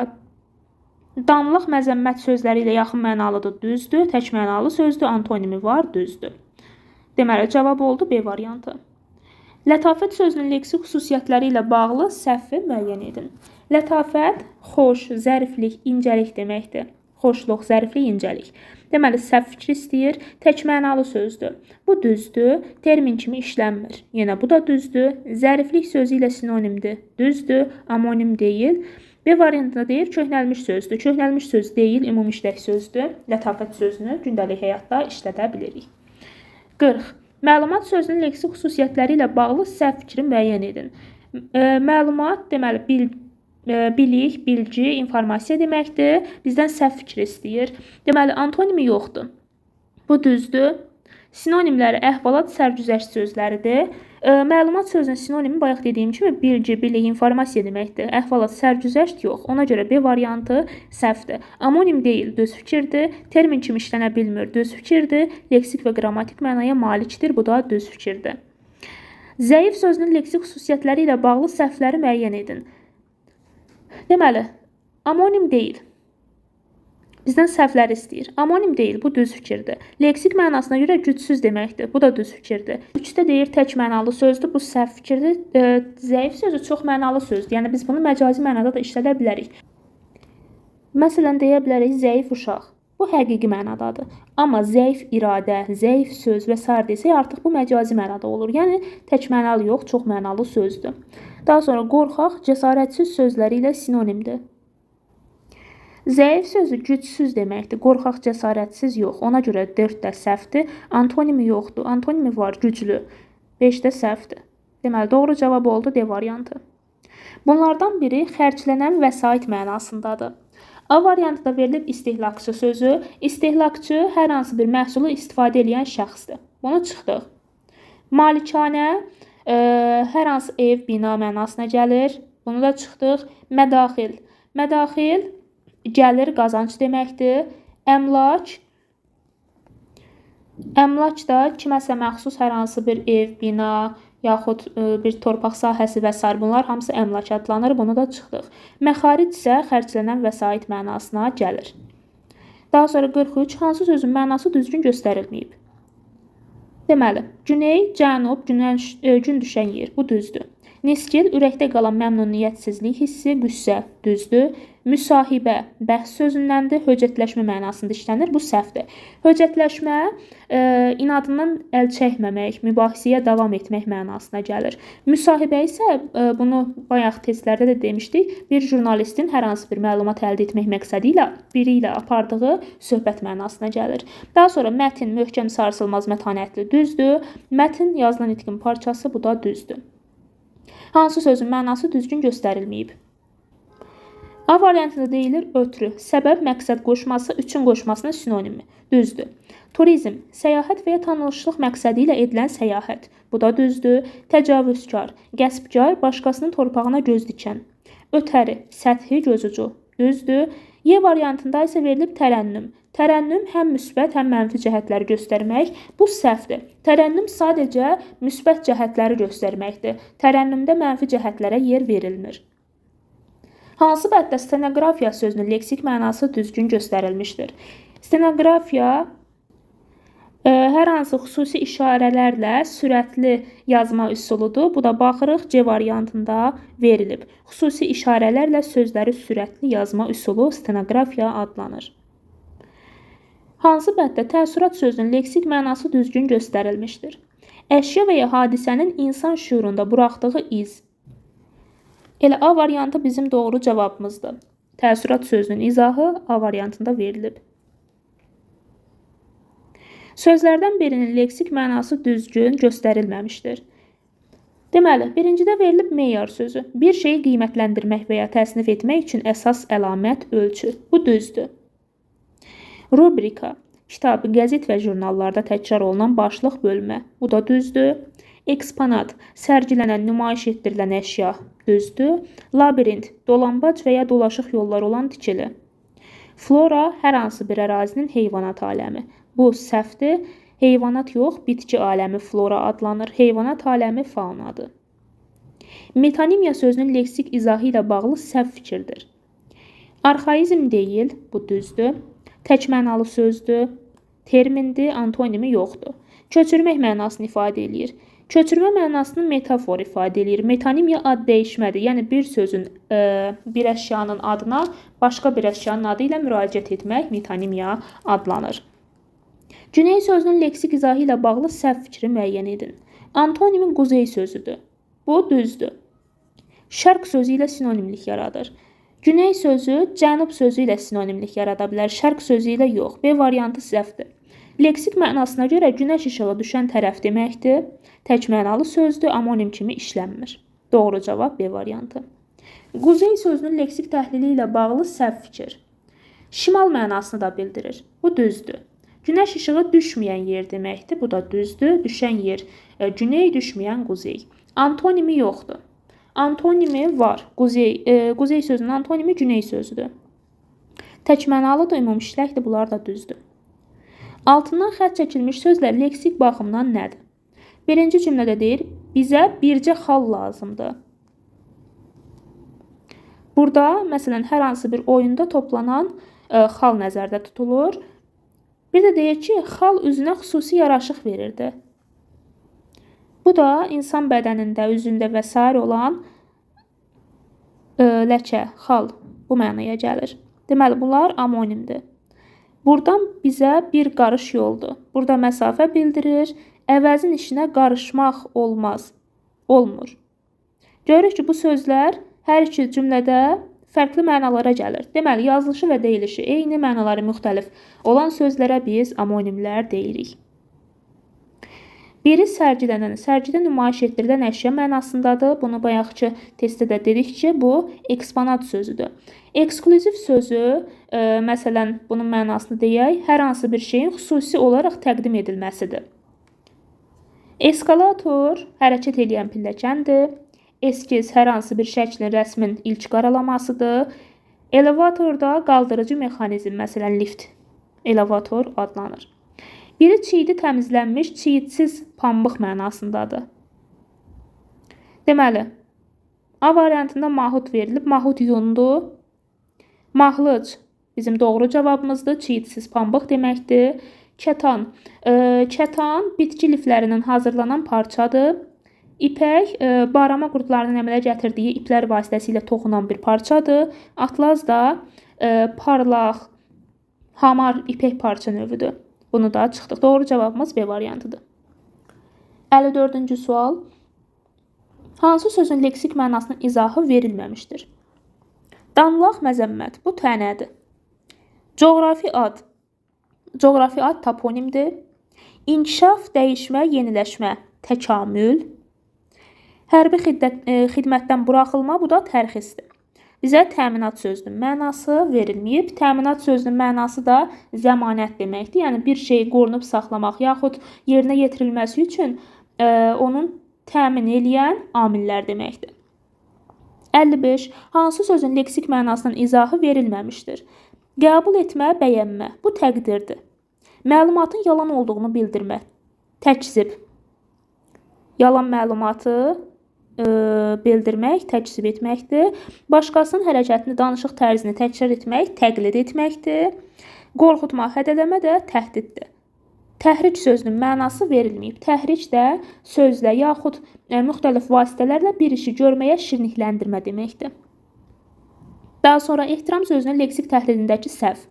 danlıq, məzəmmət sözləri ilə yaxın mənalıdır, düzdür. Tək mənalı sözdür, antonimi var, düzdür. Deməli, cavab oldu B variantı. Lətafət sözünün leksik xüsusiyyətləri ilə bağlı səhvi müəyyən edin. Lətafət, xoş, zəriflik, incəlik deməkdir. Xoşluq, zəriflik, incəlik. Deməli, səhv fikri istəyir, tək mənalı sözdür. Bu düzdür, termin kimi işlənmir. Yenə bu da düzdür. Zəriflik sözü ilə sinonimdir. Düzdür, amonim deyil. B variantında deyir, köhnəlmiş sözdür. Köhnəlmiş söz deyil, ümumi işlək sözdür. Lətafət sözünü gündəlik həyatda işlədə bilirik. 40. Məlumat sözünün leksik xüsusiyyətləri ilə bağlı səhv fikri müəyyən edin. Məlumat, deməli, bilik, bilgi, informasiya deməkdir. Bizdən səhv fikri istəyir. Deməli, antonimi yoxdur. Bu düzdür. Sinonimləri əhvalat, sərgüzəşt sözləridir. Məlumat sözünün sinonimi bayaq dediyim kimi bilgi, bilik, informasiya deməkdir. Əhvalat, sərgüzəşt yox. Ona görə B variantı səhvdir. Amonim deyil, düz fikirdir. Termin kimi işlənə bilmir, düz fikirdir. Leksik və qrammatik mənaya malikdir. Bu da düz fikirdir. Zəif sözünün leksik xüsusiyyətləri ilə bağlı səhvləri müəyyən edin. Deməli, amonim deyil. Bizdən səhvləri istəyir. Amonim deyil, bu düz fikirdir. Leksik mənasına görə gücsüz deməkdir. Bu da düz fikirdir. 3-də deyir tək mənalı sözdür. Bu səhv fikirdir. Zəif sözü çox mənalı sözdür. Yəni biz bunu məcazi mənada da işlədə bilərik. Məsələn, deyə bilərik zəif uşaq. Bu həqiqi mənadadır. Amma zəif iradə, zəif söz və sair desək artıq bu məcazi mənada olur. Yəni tək mənalı yox, çox mənalı sözdür. Daha sonra qorxaq, cəsarətsiz sözləri ilə sinonimdir. Zəif sözü gücsüz deməkdir. Qorxaq, cəsarətsiz yox. Ona görə 4 də səhvdir. Antonimi yoxdur. Antonimi var, güclü. 5 də səhvdir. Deməli, doğru cavab oldu D variantı. Bunlardan biri xərclənən vəsait mənasındadır. A variantında verilib istehlakçı sözü. İstehlakçı hər hansı bir məhsulu istifadə edən şəxsdir. Bunu çıxdıq. Malikanə hər hansı ev, bina mənasına gəlir. Bunu da çıxdıq. Mədaxil. Mədaxil gəlir, qazanc deməkdir. Əmlak. Əmlak da kiməsə məxsus hər hansı bir ev, bina, yaxud bir torpaq sahəsi və sair, bunlar hamısı əmlak adlanır. Bunu da çıxdıq. Məxaric isə xərclənən vəsait mənasına gəlir. Daha sonra 43. Hansı sözün mənası düzgün göstərilməyib? Deməli, güney, cənub, gün düşən yer. Bu düzdür. Niskil, ürəkdə qalan məmnuniyyətsizlik hissi, qüssə, düzdür. Müsahibə, bəhs sözündəndir, höcətləşmə mənasında işlənir, bu səhvdir. Höcətləşmə, inadından əl çəkməmək, mübahisəyə davam etmək mənasına gəlir. Müsahibə isə, bunu bayaq testlərdə də demişdik, bir jurnalistin hər hansı bir məlumat əldə etmək məqsədi ilə biri ilə apardığı söhbət mənasına gəlir. Daha sonra mətin, möhkəm, sarsılmaz, mətanətli, düzdür. Mətin, yazılan nitqin parçası, bu da düzdür. Hansı sözün mənası düzgün göstərilməyib? A variantında deyilir ötrü, səbəb, məqsəd qoşması, üçün qoşmasının sinonimi. Düzdür. Turizm, səyahət və ya tanışlıq məqsədi ilə edilən səyahət. Bu da düzdür. Təcavüzkar, qəsbkar, başqasının torpağına göz dikən. Ötəri, səthi, gözucu. Düzdür. Y variantında isə verilib tərənnüm. Tərənnüm həm müsbət, həm mənfi cəhətləri göstərmək. Bu səhvdir. Tərənnüm sadəcə müsbət cəhətləri göstərməkdir. Tərənnümdə mənfi cəhətlərə yer verilmir. Hansı bənddə stenoqrafiya sözünün leksik mənası düzgün göstərilmişdir? Stenoqrafiya hər hansı xüsusi işarələrlə sürətli yazma üsuludur. Bu da baxırıq C variantında verilib. Xüsusi işarələrlə sözləri sürətli yazma üsulu stenoqrafiya adlanır. Hansı bənddə təəssürat sözünün leksik mənası düzgün göstərilmişdir? Əşya və ya hadisənin insan şüurunda buraxdığı iz. Elə A variantı bizim doğru cavabımızdır. Təəssürat sözünün izahı A variantında verilib. Sözlərdən birinin leksik mənası düzgün göstərilməmişdir. Deməli, birincidə verilib meyar sözü. Bir şeyi qiymətləndirmək və ya təsnif etmək üçün əsas əlamət, ölçü. Bu düzdür. Rubrika, kitab, qəzet və jurnallarda təkrar olunan başlıq bölmə. Bu da düzdür. Eksponat, sərgilənən, nümayiş etdirilən əşya. Düzdür. Labirint, dolambac və ya dolaşıq yollar olan tikili. Flora, hər hansı bir ərazinin heyvanat aləmi. Bu səhvdir. Heyvanat yox, bitki aləmi flora adlanır. Heyvanat aləmi faunadır. Metonimiya sözünün leksik izahı ilə bağlı səhv fikirdir. Arxaizm deyil, bu düzdür. Tək mənalı sözdür, termindir, antonimi yoxdur. Köçürmək mənasını ifadə eləyir. Köçürmə mənasını metafor ifadə eləyir. Metonimiya ad dəyişmədir. Yəni bir sözün, bir əşyanın adına başqa bir əşyanın adı ilə müraciət etmək metonimiya adlanır. Güney sözünün leksik izahı ilə bağlı səhv fikri müəyyən edin. Antonimi quzey sözüdür. Bu düzdür. Şərq sözü ilə sinonimlik yaradır. Güney sözü cənub sözü ilə sinonimlik yarada bilər, şərq sözü ilə yox. B variantı səhvdir. Leksik mənasına görə günəş işığı düşən tərəf deməkdir. Tək mənalı sözdür, amonim kimi işlənmir. Doğru cavab B variantı. Quzey sözünün leksik təhlili ilə bağlı səhv fikir. Şimal mənasını da bildirir. Bu düzdür. Günəş işığı düşməyən yer deməkdir. Bu da düzdür. Düşən yer güney, düşməyən quzey. Antonimi yoxdur. Antonimi var. Quzey sözünün antonimi güney sözüdür. Tək mənalıdır, ümumi işləkdir. Bunlar da düzdür. Altından xətt çəkilmiş sözlər leksik baxımdan nədir? Birinci cümlədə deyir, bizə bircə xal lazımdır. Burada, məsələn, hər hansı bir oyunda toplanan xal nəzərdə tutulur. Bir də deyir ki, xal üzünə xüsusi yaraşıq verirdi. Bu da insan bədənində, üzündə və sair olan ləkə, xal bu mənaya gəlir. Deməli, bunlar amonimdir. Buradan bizə bir qarış yoldur. Burada məsafə bildirir. Əvəzin işinə qarışmaq olmaz, olmur. Görürük ki, bu sözlər hər iki cümlədə fərqli mənalara gəlir. Deməli, yazılışı və deyilişi eyni, mənaları müxtəlif olan sözlərə biz amonimlər deyirik. Biri sərgilənən, sərgidə nümayiş etdirilən əşya mənasındadır. Bunu bayaqki testdə də dedik ki, bu eksponat sözüdür. Eksklüziv sözü, məsələn, bunun mənasını deyək, hər hansı bir şeyin xüsusi olaraq təqdim edilməsidir. Eskalator hərəkət eləyən pilləkəndir. Eskiz hər hansı bir şəklin, rəsmin ilk qaralamasıdır. Elevatorda qaldırıcı mexanizm, məsələn, lift, elevator adlanır. Biri çiyidi təmizlənmiş, çiyidsiz pambıq mənasındadır. Deməli, A variantında mahud verilib. Mahud yundur. Mahlıc bizim doğru cavabımızdır. Çiyidsiz pambıq deməkdir. Kətan. Kətan bitki liflərindən hazırlanan parçadır. İpək barama qurdlarının əmələ gətirdiyi iplər vasitəsilə toxunan bir parçadır. Atlaz da parlaq, hamar ipək parça növüdür. Bunu da çıxdıq. Doğru cavabımız B variantıdır. 54-cü sual. Hansı sözün leksik mənasının izahı verilməmişdir? Danlaq, məzəmmət. Bu tənədir. Coğrafi ad. Coğrafi ad toponimdir. İnkişaf, dəyişmə, yeniləşmə, təkamül. Hərbi xidmətdən buraxılma, bu da tərxisdir. Bizə təminat sözünün mənası verilməyib. Təminat sözünün mənası da zəmanət deməkdir. Yəni bir şeyi qorunub saxlamaq yaxud yerinə yetirilməsi üçün onun təmin eləyən amillər deməkdir. 55. Hansı sözün leksik mənasının izahı verilməmişdir? Qəbul etmə, bəyənmə. Bu təqdirdir. Məlumatın yalan olduğunu bildirmə. Təkzib. Yalan məlumatı bildirmək, təkzib etməkdir. Başqasının hərəkətini, danışıq tərzini təkrar etmək, təqlid etməkdir. Qorxutma, hədələmə də təhdiddir. Təhrik sözünün mənası verilməyib. Təhrik də sözlə yaxud müxtəlif vasitələrlə bir işi görməyə şirinlikləndirmə deməkdir. Daha sonra ehtiram sözünün leksik təhlilindəki səhv.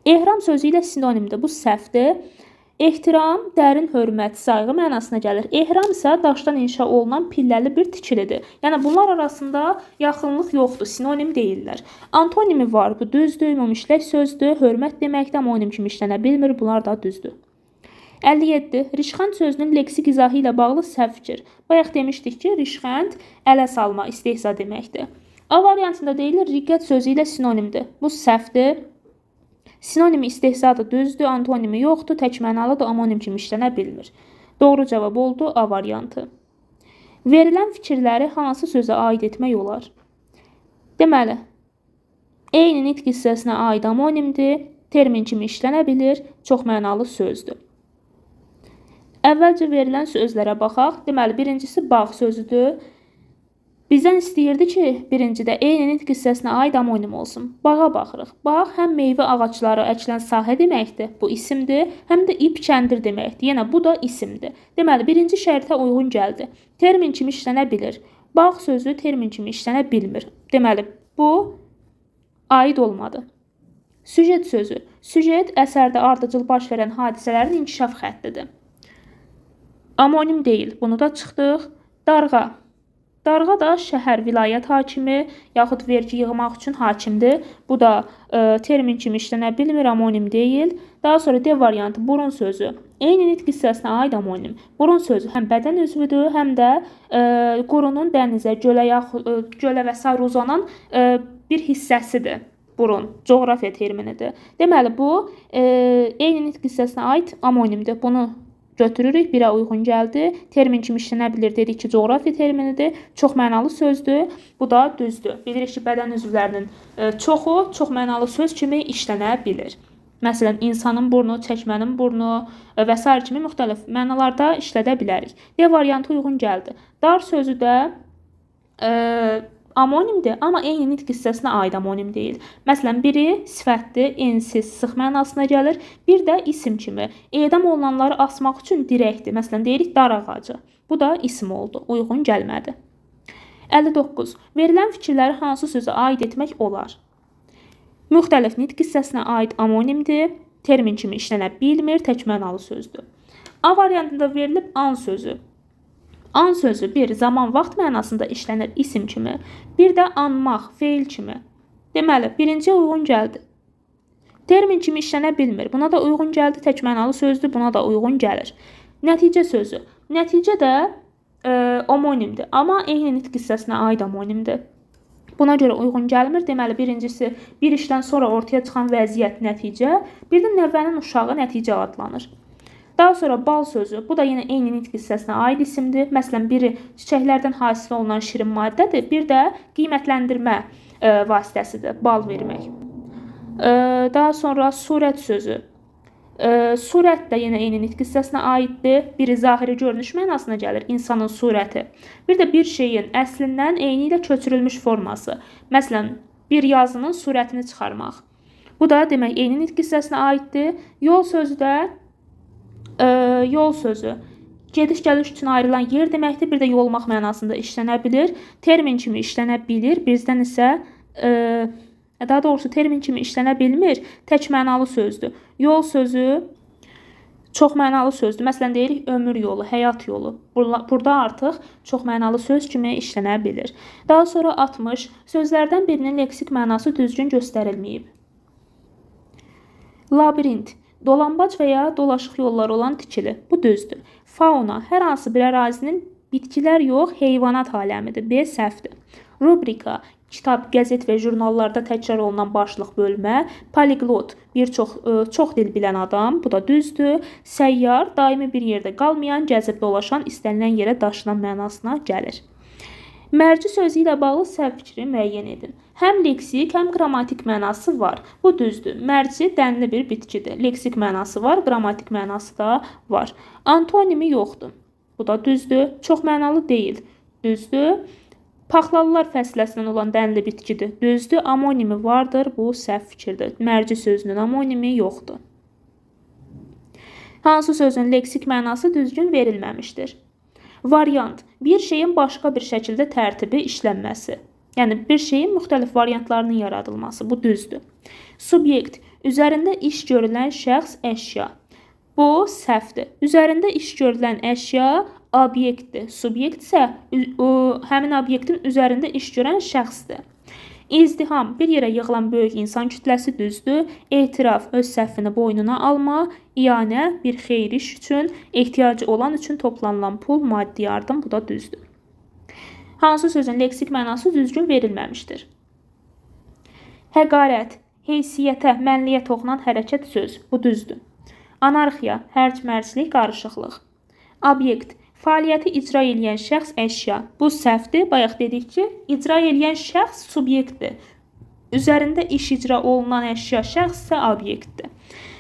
Ehram sözü ilə sinonimdir. Bu səhvdir. Ehtiram dərin hörmət, sayğı mənasına gəlir. Ehram isə daşdan inşa olunan pilləli bir tikilidir. Yəni bunlar arasında yaxınlıq yoxdur, sinonim deyirlər. Antonimi var, bu düzdür, ümumi işlək sözdür, hörmət deməkdir, amonim kimi işlənə bilmir, bunlar da düzdür. 57. Rişxənd sözünün leksik izahı ilə bağlı səhv fikir. Bayaq demişdik ki, rişxənd ələ salma, istehza deməkdir. A variantında deyilir, riqqət sözü ilə sinonimdir. Bu səhvdir. Sinonimi istehzadır, düzdür, antonimi yoxdur, tək mənalıdır, amonim kimi işlənə bilmir. Doğru cavab oldu A variantı. Verilən fikirləri hansı sözə aid etmək olar? Deməli, eyni nitq hissəsinə aid amonimdir, termin kimi işlənə bilir, çox mənalı sözdür. Əvvəlcə verilən sözlərə baxaq. Deməli, birincisi bağ sözüdür. Bizdən istəyirdi ki, birincidə eyni nitq hissəsinə aid amonim olsun. Bağa baxırıq. Bağ həm meyvə ağacları əkilən sahə deməkdir, bu isimdir, həm də ip kəndir deməkdir. Yenə bu da isimdir. Deməli, birinci şərtə uyğun gəldi. Termin kimi işlənə bilir. Bağ sözü termin kimi işlənə bilmir. Deməli, bu aid olmadı. Süjet sözü. Süjet əsərdə ardıcıl baş verən hadisələrin inkişaf xəttidir. Amonim deyil. Bunu da çıxdıq. Darğa. Darğa da şəhər, vilayət hakimi yaxud vergi yığmaq üçün hakimdir. Bu da termin kimi işlənə bilmir, amonim deyil. Daha sonra D variantı burun sözü. Eyni nitq hissəsinə aid amonim. Burun sözü həm bədən üzvüdür, həm də qurunun dənizə, gölə, yaxud gölə və sair uzanan bir hissəsidir. Burun coğrafiya terminidir. Deməli bu eyni nitq hissəsinə aid amonimdir. Bunu götürürük, birə uyğun gəldi. Termin kimi işlənə bilir dedik ki, coğrafiya terminidir. Çox mənalı sözdür. Bu da düzdür. Bilirik ki, bədən üzvlərinin çoxu çox mənalı söz kimi işlənə bilir. Məsələn, insanın burnu, çəkmənin burnu və sair kimi müxtəlif mənalarda işlədə bilərik. D variantı uyğun gəldi. Dar sözü də amonimdir, amma eyni nitq hissəsinə aid amonim deyil. Məsələn, biri sifətdir, ensiz, sıx mənasına gəlir. Bir də isim kimi. Edam olunanları asmaq üçün dirəkdir. Məsələn, deyirik dar ağacı. Bu da isim oldu. Uyğun gəlmədi. 59. Verilən fikirləri hansı sözə aid etmək olar? Müxtəlif nitq hissəsinə aid amonimdir. Termin kimi işlənə bilmir, tək mənalı sözdür. A variantında verilib an sözü. An sözü bir zaman, vaxt mənasında işlənir isim kimi, bir də anmaq, feil kimi. Deməli, birinciyə uyğun gəldi. Termin kimi işlənə bilmir. Buna da uyğun gəldi, tək mənalı sözdür, buna da uyğun gəlir. Nəticə sözü. Nəticə də omonimdir, amma eyni nitq hissəsinə aid omonimdir. Buna görə uyğun gəlmir. Deməli, birincisi bir işdən sonra ortaya çıxan vəziyyət nəticə, bir də nəvənin uşağı nəticə adlanır. Daha sonra bal sözü. Bu da yenə eyni nitq hissəsinə aid isimdir. Məsələn, biri çiçəklərdən hasil olunan şirin maddədir, bir də qiymətləndirmə vasitəsidir, bal vermək. Daha sonra surət sözü. Surət də yenə eyni nitq hissəsinə aiddir. Biri zahiri görünüş mənasına gəlir, insanın surəti. Bir də bir şeyin əslindən eyni ilə köçürülmüş forması. Məsələn, bir yazının surətini çıxarmaq. Bu da demək eyni nitq hissəsinə aiddir. Yol sözü də yol sözü gediş-gəliş üçün ayrılan yer deməkdir. Bir də yolmaq mənasında işlənə bilir. Termin kimi işlənə bilir. Bizdən isə daha doğrusu termin kimi işlənə bilmir. Tək mənalı sözdür. Yol sözü çox mənalı sözdür. Məsələn, deyirik ömür yolu, həyat yolu. Burada artıq çox mənalı söz kimi işlənə bilir. Daha sonra 60. Sözlərdən birinin leksik mənası düzgün göstərilməyib. Labirint. Dolambac və ya dolaşıq yolları olan tikili. Bu düzdür. Fauna hər hansı bir ərazinin bitkilər yox, heyvanat aləmidir. B səhvdir. Rubrika kitab, qəzet və jurnallarda təkrar olunan başlıq bölmə. Poliglot bir çox dil bilən adam. Bu da düzdür. Səyyar daimi bir yerdə qalmayan, gəzib dolaşan, istənilən yerə daşınan mənasına gəlir. Mərci sözü ilə bağlı səhv fikri müəyyən edin. Həm leksik, həm qrammatik mənası var. Bu düzdür. Mərci dənli bir bitkidir. Leksik mənası var, qrammatik mənası da var. Antonimi yoxdur. Bu da düzdür. Çox mənalı deyil. Düzdür. Paxlalılar fəsiləsindən olan dənli bitkidir. Düzdür. Amonimi vardır. Bu səhv fikirdir. Mərci sözünün amonimi yoxdur. Hansı sözün leksik mənası düzgün verilməmişdir? Variant bir şeyin başqa bir şəkildə tərtibi işlənməsi. Yəni bir şeyin müxtəlif variantlarının yaradılması. Bu düzdür. Subyekt üzərində iş görülən şəxs, əşya. Bu səhvdir. Üzərində iş görülən əşya obyektdir. Subyekt isə həmin obyektin üzərində iş görən şəxsdir. İzdiham bir yerə yığılan böyük insan kütləsi düzdür. Etiraf öz səhvini boynuna alma, iyanə bir xeyir iş üçün, ehtiyacı olan üçün toplanılan pul, maddi yardım, bu da düzdür. Hansı sözün leksik mənası düzgün verilməmişdir? Həqarət, heysiyyətə, mənliyə toxunan hərəkət söz, bu düzdür. Anarxiya, hərc-mərclik, qarışıqlıq. Obyekt fəaliyyəti icra eləyən şəxs, əşya. Bu səhvdir. Bayaq dedik ki, icra eləyən şəxs subyektdir. Üzərində iş icra olunan əşya şəxs isə obyektdir.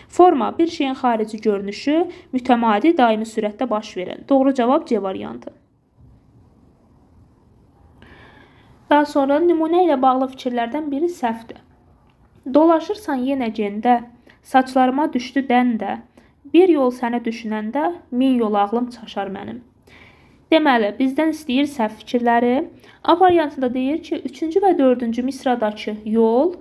Forma bir şeyin xarici görünüşü, mütəmadi, daimi sürətdə baş verən. Doğru cavab C variantı. Daha sonra nümunə ilə bağlı fikirlərdən biri səhvdir. Dolaşırsan yenə gendə, saçlarıma düşdü dən də, bir yol səni düşünəndə min yol ağlım çaşar mənim. Deməli, bizdən istəyir səhv fikirləri. A variantında deyir ki, 3-cü və 4-cü misradakı yol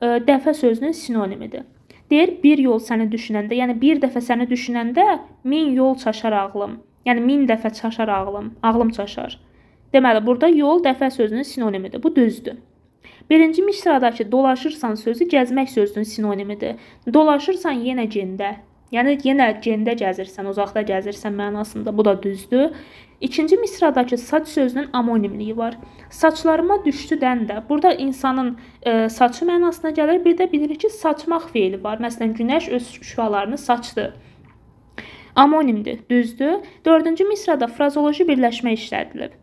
dəfə sözünün sinonimidir. Deyir, bir yol səni düşünəndə, yəni bir dəfə səni düşünəndə min yol çaşar ağlım. Yəni min dəfə çaşar ağlım, ağlım çaşar. Deməli, burada yol dəfə sözünün sinonimidir. Bu düzdür. Birinci misradakı dolaşırsan sözü gəzmək sözünün sinonimidir. Dolaşırsan yenə gendə. Yəni yenə gendə gəzirsən, uzaqda gəzirsən mənasında. Bu da düzdür. İkinci misradakı saç sözünün amonimliyi var. Saçlarıma düşdü dən də. Burada insanın saçı mənasına gəlir. Bir də bilirik ki, saçmaq feili var. Məsələn, günəş öz şüalarını saçdı. Amonimdir, düzdür. Dördüncü misrada frazoloji birləşmə işlədilib.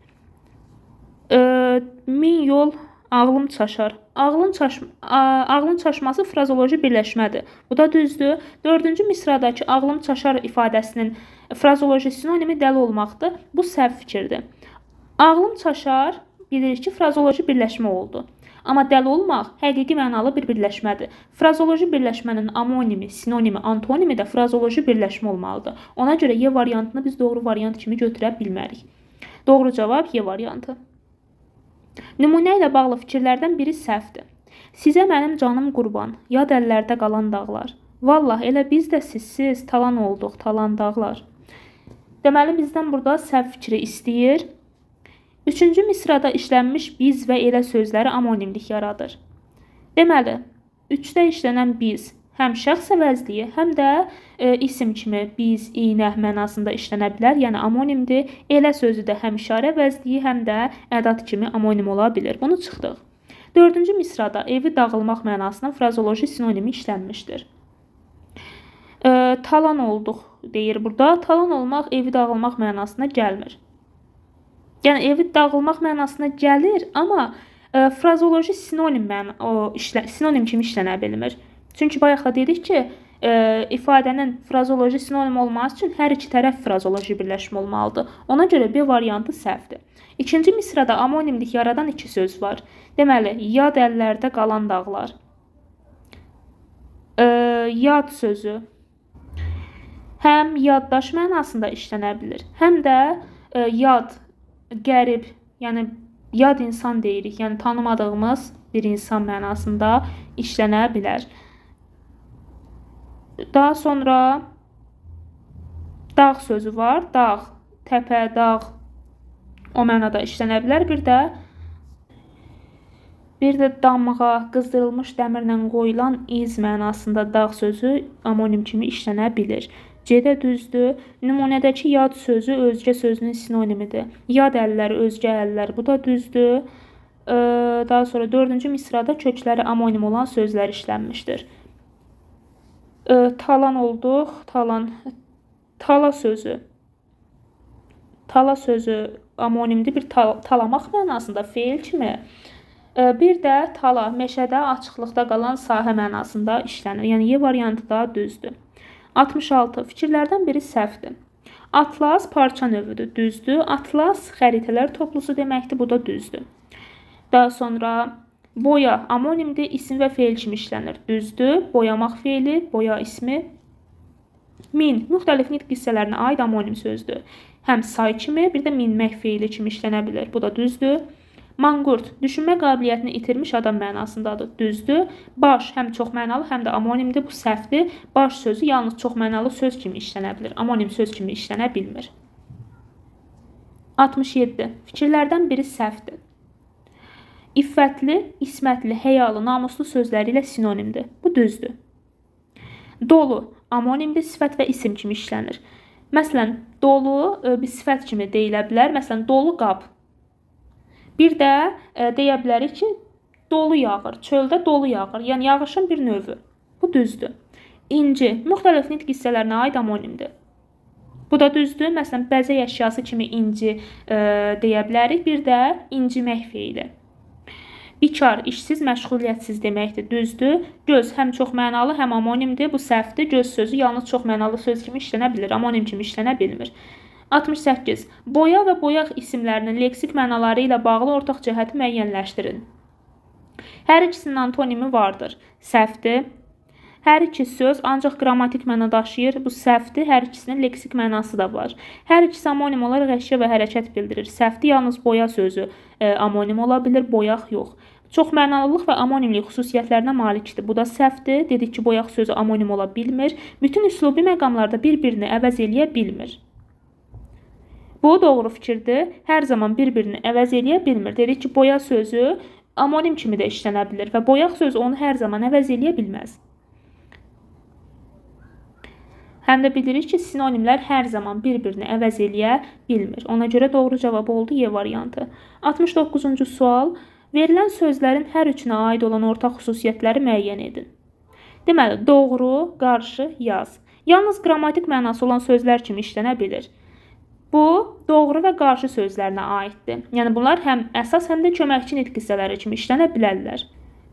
Min yol ağlım çaşar. Ağlın çaşması frazoloji birləşmədir. Bu da düzdür. Dördüncü misradakı ağlım çaşar ifadəsinin frazoloji sinonimi dəli olmaqdır. Bu səhv fikirdir. Ağlım çaşar, bilirik ki, frazoloji birləşmə oldu. Amma dəli olmaq həqiqi mənalı bir birləşmədir. Frazoloji birləşmənin amonimi, sinonimi, antonimi də frazoloji birləşmə olmalıdır. Ona görə Y variantını biz doğru variant kimi götürə bilmərik. Doğru cavab Y variantı. Nümunə ilə bağlı fikirlərdən biri səhvdir. Sizə mənim canım qurban, yad əllərdə qalan dağlar. Vallah elə biz də sizsiz talan olduq, talan dağlar. Deməli, bizdən burada səhv fikri istəyir. Üçüncü misrada işlənmiş biz və elə sözləri amonimlik yaradır. Deməli, 3-də işlənən biz həm şəxs əvəzliyi, həm də isim kimi biz, iynə mənasında işlənə bilər, yəni amonimdir. Elə sözü də həm işarə əvəzliyi, həm də ədat kimi amonim ola bilir. Bunu çıxdıq. Dördüncü misrada evi dağılmaq mənasına frazoloji sinonimi işlənmişdir. Talan olduq deyir burada. Talan olmaq evi dağılmaq mənasına gəlmir. Yəni evi dağılmaq mənasına gəlir, amma frazoloji sinonim sinonim kimi işlənə bilmir. Çünki bayaq da dedik ki, ifadənin frazoloji sinonim olması üçün hər iki tərəf frazoloji birləşmə olmalıdır. Ona görə B variantı səhvdir. İkinci misrada amonimlik yaradan iki söz var. Deməli, yad əllərdə qalan dağlar. Yad sözü həm yaddaş mənasında işlənə bilir, həm də yad, qərib, yəni yad insan deyirik, yəni tanımadığımız bir insan mənasında işlənə bilər. Daha sonra dağ sözü var. Dağ, təpə, dağ o mənada işlənə bilər. Bir də damğa, qızdırılmış dəmirlə qoyulan iz mənasında dağ sözü amonim kimi işlənə bilir. C-də düzdür. Nümunədəki yad sözü özgə sözünün sinonimidir. Yad əllər, özgə əllər, bu da düzdür. Daha sonra dördüncü misrada kökləri amonim olan sözlər işlənmişdir. Talan olduq. Talan. Tala sözü. Tala sözü amonimdir. Bir talamaq mənasında feil kimi. Bir də tala, meşədə, açıqlıqda qalan sahə mənasında işlənir. Yəni Y variantı da düzdür. 66. Fikirlərdən biri səhvdir. Atlas parça növüdür. Düzdür. Atlas xəritələr toplusu deməkdir. Bu da düzdür. Daha sonra boya amonimdir. İsim və feil kimi işlənir. Düzdür. Boyamaq feili, boya ismi. Min müxtəlif nitq hissələrinə aid amonim sözdür. Həm say kimi, bir də minmək feili kimi işlənə bilir. Bu da düzdür. Manqurt düşünmə qabiliyyətini itirmiş adam mənasındadır. Düzdür. Baş həm çox mənalı, həm də amonimdir. Bu səhvdir. Baş sözü yalnız çox mənalı söz kimi işlənə bilir. Amonim söz kimi işlənə bilmir. 67. Fikirlərdən biri səhvdir. İffətli, ismətli, həyalı, namuslu sözləri ilə sinonimdir. Bu düzdür. Dolu amonimdir, sifət və isim kimi işlənir. Məsələn, dolu bir sifət kimi deyilə bilər. Məsələn, dolu qab. Bir də deyə bilərik ki, dolu yağır, çöldə dolu yağır. Yəni yağışın bir növü. Bu düzdür. İnci müxtəlif nitq hissələrinə aid amonimdir. Bu da düzdür. Məsələn, bəzək əşyası kimi inci deyə bilərik. Bir də incimək feili. Bikar, işsiz, məşğuliyyətsiz deməkdir. Düzdür. Göz həm çox mənalı, həm amonimdir. Bu səhvdir. Göz sözü yalnız çox mənalı söz kimi işlənə bilir. Amonim kimi işlənə bilmir. 68. Boya və boyaq isimlərinin leksik mənaları ilə bağlı ortaq cəhəti müəyyənləşdirin. Hər ikisinin antonimi vardır. Səhvdir. Hər iki söz ancaq qrammatik məna daşıyır. Bu səhvdir. Hər ikisinin leksik mənası da var. Hər ikisi amonim olaraq əşya və hərəkət bildirir. Səhvdir. Yalnız boya sözü amonim ola bilir, boyaq yox. Çox mənalılıq və amonimlik xüsusiyyətlərinə malikdir. Bu da səhvdir. Dedik ki, boyaq sözü amonim ola bilmir. Bütün üslubi məqamlarda bir-birini əvəz eləyə bilmir. Bu doğru fikirdir. Hər zaman bir-birini əvəz eləyə bilmir. Dedik ki, boya sözü amonim kimi də işlənə bilir və boyaq sözü onu hər zaman əvəz eləyə bilməz. Həm də bilirik ki, sinonimlər hər zaman bir-birini əvəz eləyə bilmir. Ona görə doğru cavab oldu Y variantı. 69-cu sual. Verilən sözlərin hər üçünə aid olan ortaq xüsusiyyətləri müəyyən edin. Deməli, doğru, qarşı, yaz. Yalnız qrammatik mənası olan sözlər kimi işlənə bilir. Bu, doğru və qarşı sözlərinə aiddir. Yəni, bunlar həm əsas, həm də köməkçi nitq hissələri kimi işlənə bilərlər.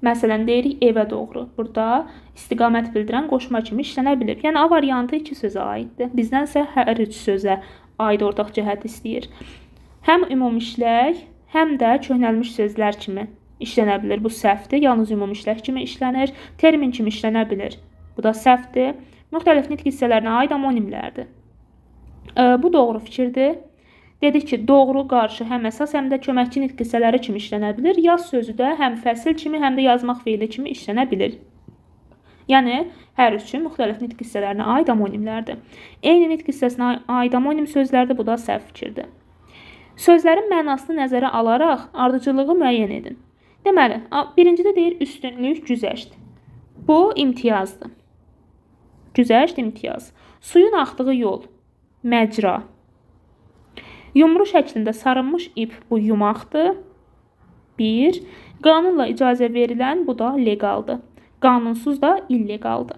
Məsələn, deyirik evə doğru. Burada istiqamət bildirən qoşma kimi işlənə bilir. Yəni, A variantı iki sözə aiddir. Bizdən isə hər üç sözə aid ortaq cəhət istəyir. Həm ümumi işlək, həm də köhnəlmiş sözlər kimi işlənə bilir. Bu səhvdir. Yalnız ümumi işlək kimi işlənir. Termin kimi işlənə bilir. Bu da səhvdir. Müxtəlif nitq hissələrinə aid amonimlərdir. Bu doğru fikirdir. Dedik ki, doğru, qarşı həm əsas, həm də köməkçi nitq hissələri kimi işlənə bilir. Yaz sözü də həm fəsil kimi, həm də yazmaq feili kimi işlənə bilir. Yəni, hər üçü müxtəlif nitq hissələrinə aid amonimlərdir. Eyni nitq hissəsinə aid amonim sözlərdir, bu da səhv fikirdir. Sözlərin mənasını nəzərə alaraq ardıcıllığı müəyyən edin. Deməli, birincidə deyir üstünlük, güzəşt. Bu imtiyazdır. Güzəşt, imtiyaz. Suyun axdığı yol, məcra. Yumru şəklində sarınmış ip, bu yumaqdır. 1. Qanunla icazə verilən, bu da legaldır. Qanunsuz da illegaldır.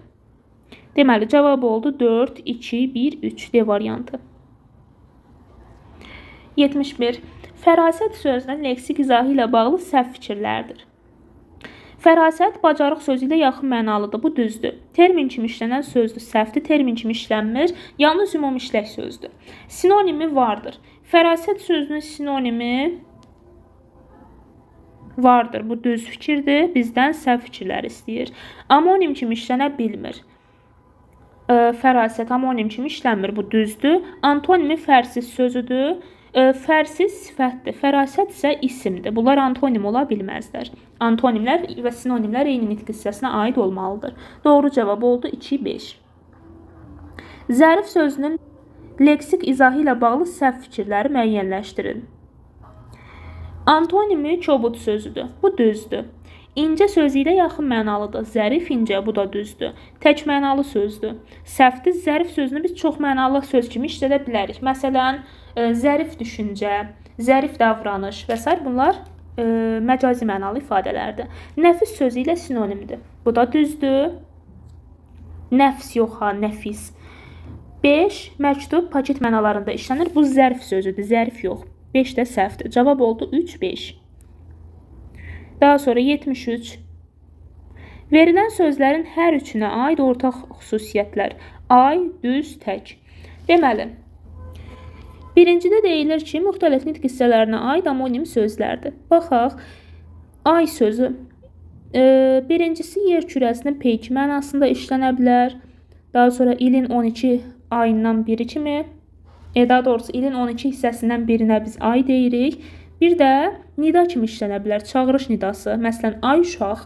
Deməli, cavab oldu 4, 2, 1, 3 D variantı. 71. Fərasət sözünün leksik izahı ilə bağlı səhv fikirlərdir. Fərasət bacarıq sözü ilə yaxın mənalıdır. Bu düzdür. Termin kimi işlənən sözdür. Səhvdir. Termin kimi işlənmir. Yalnız ümumi işlək sözdür. Sinonimi vardır. Fərasət sözünün sinonimi vardır. Bu düz fikirdir. Bizdən səhv fikirlər istəyir. Amonim kimi işlənə bilmir. Fərasət amonim kimi işlənmir. Bu düzdür. Antonimi fərsiz sözüdür. Fərsiz sifətdir. Fərasət isə isimdir. Bunlar antonim ola bilməzlər. Antonimlər və sinonimlər eyni nitq hissəsinə aid olmalıdır. Doğru cavab oldu 2, 5. Zərif sözünün leksik izahı ilə bağlı səhv fikirləri müəyyənləşdirin. Antonimi kobud sözüdür. Bu düzdür. İncə sözü ilə yaxın mənalıdır. Zərif, incə, bu da düzdür. Tək mənalı sözdür. Səhvdir. Zərif sözünü biz çox mənalı söz kimi işlədə bilərik. Məsələn, zərif düşüncə, zərif davranış və s. Bunlar məcazi mənalı ifadələrdir. Nəfis sözü ilə sinonimdir. Bu da düzdür. Nəfs yox ha, nəfis. 5. Məktub paket mənalarında işlənir. Bu zərf sözüdür, zərif yox. 5 də səhvdir. Cavab oldu 3, 5. Daha sonra 73. Verilən sözlərin hər üçünə aid ortaq xüsusiyyətlər. Ay, düz, tək. Deməli, birincidə deyilir ki, müxtəlif nitq hissələrinə aid amonim sözlərdir. Baxaq, ay sözü. Birincisi yer kürəsinin peyki mənasında işlənə bilər. Daha sonra ilin 12 ayından biri kimi, daha doğrusu ilin 12 hissəsindən birinə biz ay deyirik. Bir də nida kimi işlənə bilər, çağırış nidası. Məsələn, ay uşaq.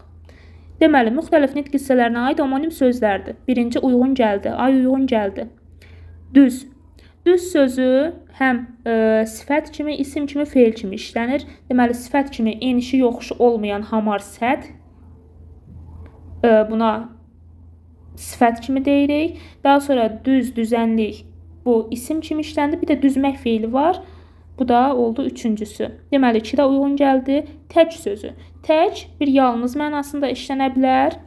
Deməli, müxtəlif nitq hissələrinə aid omonim sözlərdir. Birinci uyğun gəldi, ay uyğun gəldi. Düz. Düz sözü həm sifət kimi, isim kimi, feil kimi işlənir. Deməli, sifət kimi enişi yoxuşu olmayan hamar səth. Buna sifət kimi deyirik. Daha sonra düz, düzənlik bu isim kimi işləndi. Bir də düzmək feili var. Bu da oldu üçüncüsü. Deməli, 2 də uyğun gəldi. Tək sözü. Tək bir yalnız mənasında işlənə bilər.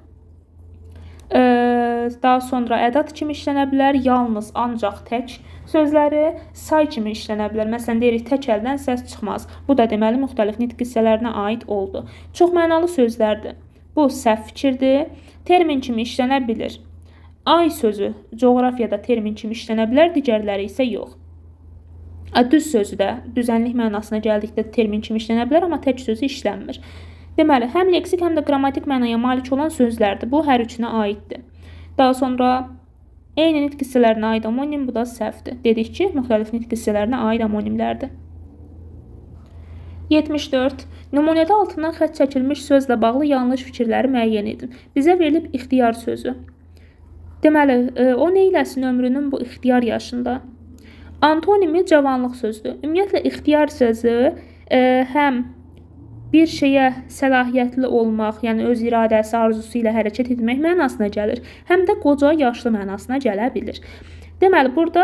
Daha sonra ədat kimi işlənə bilər. Yalnız, ancaq, tək sözləri say kimi işlənə bilər. Məsələn, deyirik, tək əldən səs çıxmaz. Bu da deməli, müxtəlif nitq hissələrinə aid oldu. Çox mənalı sözlərdir. Bu səhv fikirdir. Termin kimi işlənə bilir. Ay sözü coğrafiyada termin kimi işlənə bilər, digərləri isə yox. Düz sözü də düzənlik mənasına gəldikdə termin kimi işlənə bilər, amma tək sözü işlənmir. Deməli, həm leksik, həm də qrammatik mənaya malik olan sözlərdir. Bu, hər üçünə aiddir. Daha sonra eyni nitq hissələrinə aid omonim, bu da səhvdir. Dedik ki, müxtəlif nitq hissələrinə aid omonimlərdir. 74. Nümunədə altından xətt çəkilmiş sözlə bağlı yanlış fikirləri müəyyən edin. Bizə verilib ixtiyar sözü. Deməli, o nə eləsin ömrünün bu ixtiyar yaşında? Antonimi cavanlıq sözüdür. Ümumiyyətlə, ixtiyar sözü həm bir şeyə səlahiyyətli olmaq, yəni öz iradəsi, arzusu ilə hərəkət etmək mənasına gəlir, həm də qoca, yaşlı mənasına gələ bilir. Deməli, burada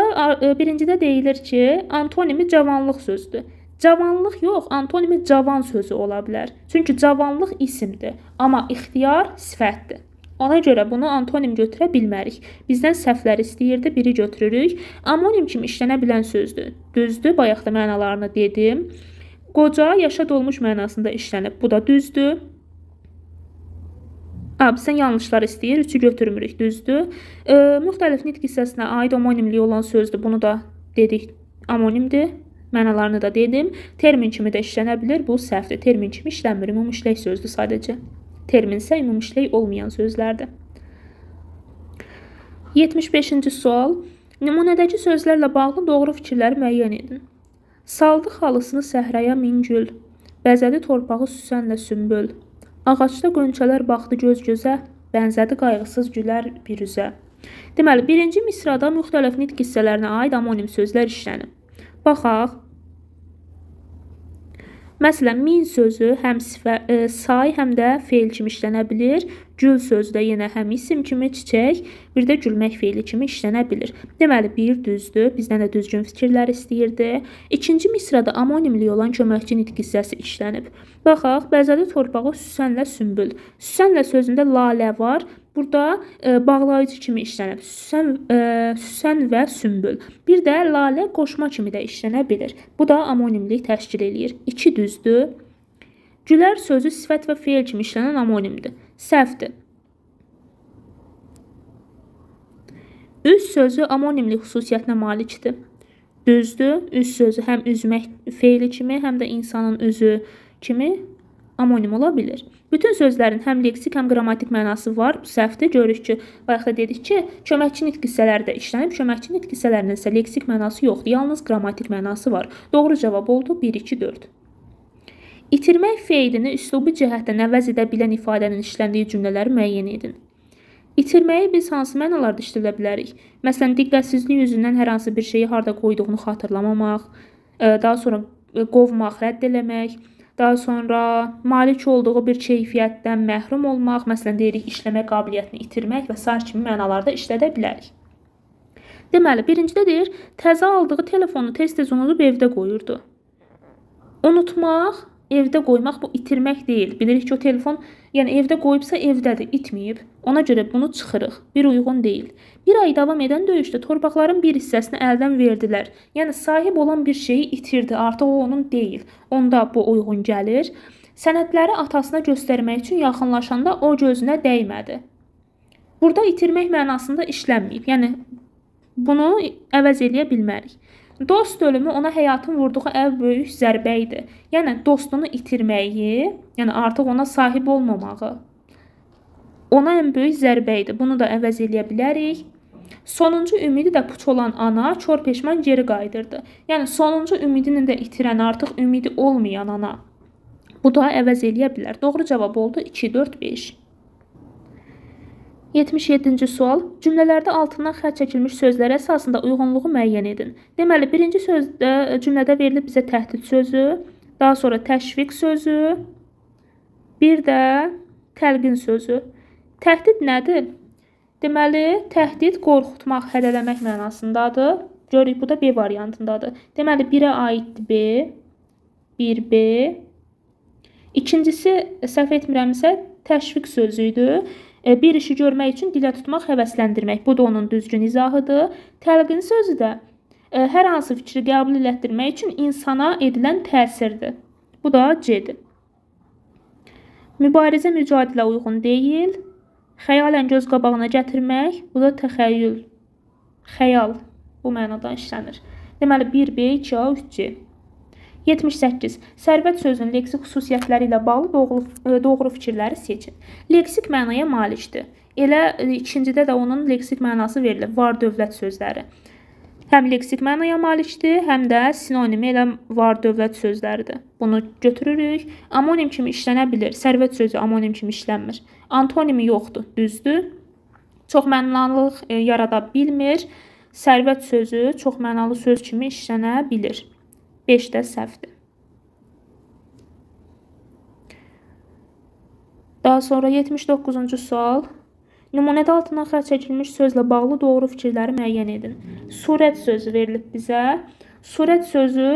birincidə deyilir ki, antonimi cavanlıq sözüdür. Cavanlıq yox, antonimi cavan sözü ola bilər. Çünki cavanlıq isimdir, amma ixtiyar sifətdir. Ona görə bunu antonim götürə bilmərik. Bizdən səhvlər istəyirdi, biri götürürük. Amonim kimi işlənə bilən sözdür. Düzdür, bayaq da mənalarını dedim. Qoca, yaşa dolmuş mənasında işlənib. Bu da düzdür. Bizdən yanlışlar istəyir, üçü götürmürük, düzdür. Müxtəlif nitq hissəsinə aid omonimliyi olan sözdür. Bunu da dedik, amonimdir. Mənalarını da dedim. Termin kimi də işlənə bilir. Bu səhvdir. Termin kimi işlənmir. Ümumi işlək sözdür sadəcə. Termin isə ümumi işlək olmayan sözlərdir. 75-ci sual. Nümunədəki sözlərlə bağlı doğru fikirləri müəyyən edin. Saldı xalısını səhraya min gül, bəzədi torpağı süsənlə sümbül. Ağacda qönçələr baxdı göz-gözə, bənzədi qayğısız gülər bir üzə. Deməli, birinci misrada müxtəlif nitq hissələrinə aid amonim sözlər işlənib. Baxaq. Məsələn, min sözü həm say, həm də feil kimi işlənə bilir. Gül sözü də yenə həm isim kimi, çiçək, bir də gülmək feili kimi işlənə bilir. Deməli, bir düzdür. Bizdən də düzgün fikirlər istəyirdi. İkinci misrada amonimlik olan köməkçi nitq hissəsi işlənib. Baxaq, bəzədi torpağı süsənlə sümbül. Süsənlə sözündə lalə var. Burada bağlayıcı kimi işlənib. Süsən və sümbül. Bir də lalə qoşma kimi də işlənə bilir. Bu da amonimlik təşkil eləyir. İki düzdür. Gülər sözü sifət və feil kimi işlənən amonimdir. Səhvdir. Üz sözü amonimlik xüsusiyyətinə malikdir. Düzdür. Üz sözü həm üzmək feili kimi, həm də insanın üzü kimi amonim ola bilir. Bütün sözlərin həm leksik, həm qrammatik mənası var. Bu səhvdir. Görürük ki, bayaq da dedik ki, köməkçi nitq hissələri də işlənib. Köməkçi nitq hissələrinin isə leksik mənası yoxdur. Yalnız qrammatik mənası var. Doğru cavab oldu 1, 2, 4. İtirmək feilini üslubi cəhətdən əvəz edə bilən ifadənin işləndiyi cümlələri müəyyən edin. İtirməyi biz hansı mənalarda işlədə bilərik? Məsələn, diqqətsizlik yüzündən hər hansı bir şeyi harda qoyduğunu xatırlamamaq, daha sonra qovmaq, rədd eləmək, daha sonra malik olduğu bir keyfiyyətdən məhrum olmaq, məsələn, deyirik, işləmə qabiliyyətini itirmək və sair kimi mənalarda işlədə bilərik. Deməli, birincidə deyir, təzə aldığı telefonu tez-tez unudub evdə qoyurdu. Unutmaq, evdə qoymaq bu itirmək deyil. Bilirik ki, o telefon, yəni evdə qoyubsa evdədir, itməyib. Ona görə bunu çıxırıq. Bir uyğun deyil. Bir ay davam edən döyüşdə torpaqların bir hissəsini əldən verdilər. Yəni sahib olan bir şeyi itirdi, artıq o onun deyil. Onda bu uyğun gəlir. Sənədləri atasına göstərmək üçün yaxınlaşanda o gözünə dəymədi. Burada itirmək mənasında işlənməyib. Yəni bunu əvəz eləyə bilmərik. Dost ölümü ona həyatın vurduğu ən böyük zərbə idi. Yəni dostunu itirməyi, yəni artıq ona sahib olmamağı ona ən böyük zərbə idi. Bunu da əvəz eləyə bilərik. Sonuncu ümidi də puç olan ana kor peşman geri qayıdırdı. Yəni sonuncu ümidini də itirən, artıq ümidi olmayan ana. Bu da əvəz eləyə bilər. Doğru cavab oldu 2, 4, 5. 77-ci sual. Cümlələrdə altından xətt çəkilmiş sözlər əsasında uyğunluğu müəyyən edin. Deməli, birinci sözdə, cümlədə verilib bizə təhdid sözü, daha sonra təşviq sözü, bir də təlqin sözü. Təhdid nədir? Deməli, təhdid qorxutmaq, hədələmək mənasındadır. Görürük, bu da B variantındadır. Deməli, 1-ə aiddir B, 1B. İkincisi, səhv etmirəmsə, təşviq sözü idi. Bir işi görmək üçün dilə tutmaq, həvəsləndirmək. Bu da onun düzgün izahıdır. Təlqin sözü də hər hansı fikri qəbul elətdirmək üçün insana edilən təsirdir. Bu da C-dir. Mübarizə, mücadilə uyğun deyil. Xəyalən göz qabağına gətirmək. Bu da təxəyyül, xəyal bu mənadan işlənir. Deməli 1B, 2A, 3C. 78. Sərvət sözünün leksik xüsusiyyətləri ilə bağlı doğru fikirləri seçin. Leksik mənaya malikdir. Elə ikincidə də onun leksik mənası verilir. Var dövlət sözləri. Həm leksik mənaya malikdir, həm də sinonimi elə var dövlət sözləridir. Bunu götürürük. Amonim kimi işlənə bilir. Sərvət sözü amonim kimi işlənmir. Antonimi yoxdur, düzdür. Çox mənalılıq yarada bilmir. Sərvət sözü çox mənalı söz kimi işlənə bilir. 5 də səhvdir. Daha sonra 79-cu sual. Nümunədə altından xətt çəkilmiş sözlə bağlı doğru fikirləri müəyyən edin. Surət sözü verilib bizə. Surət sözü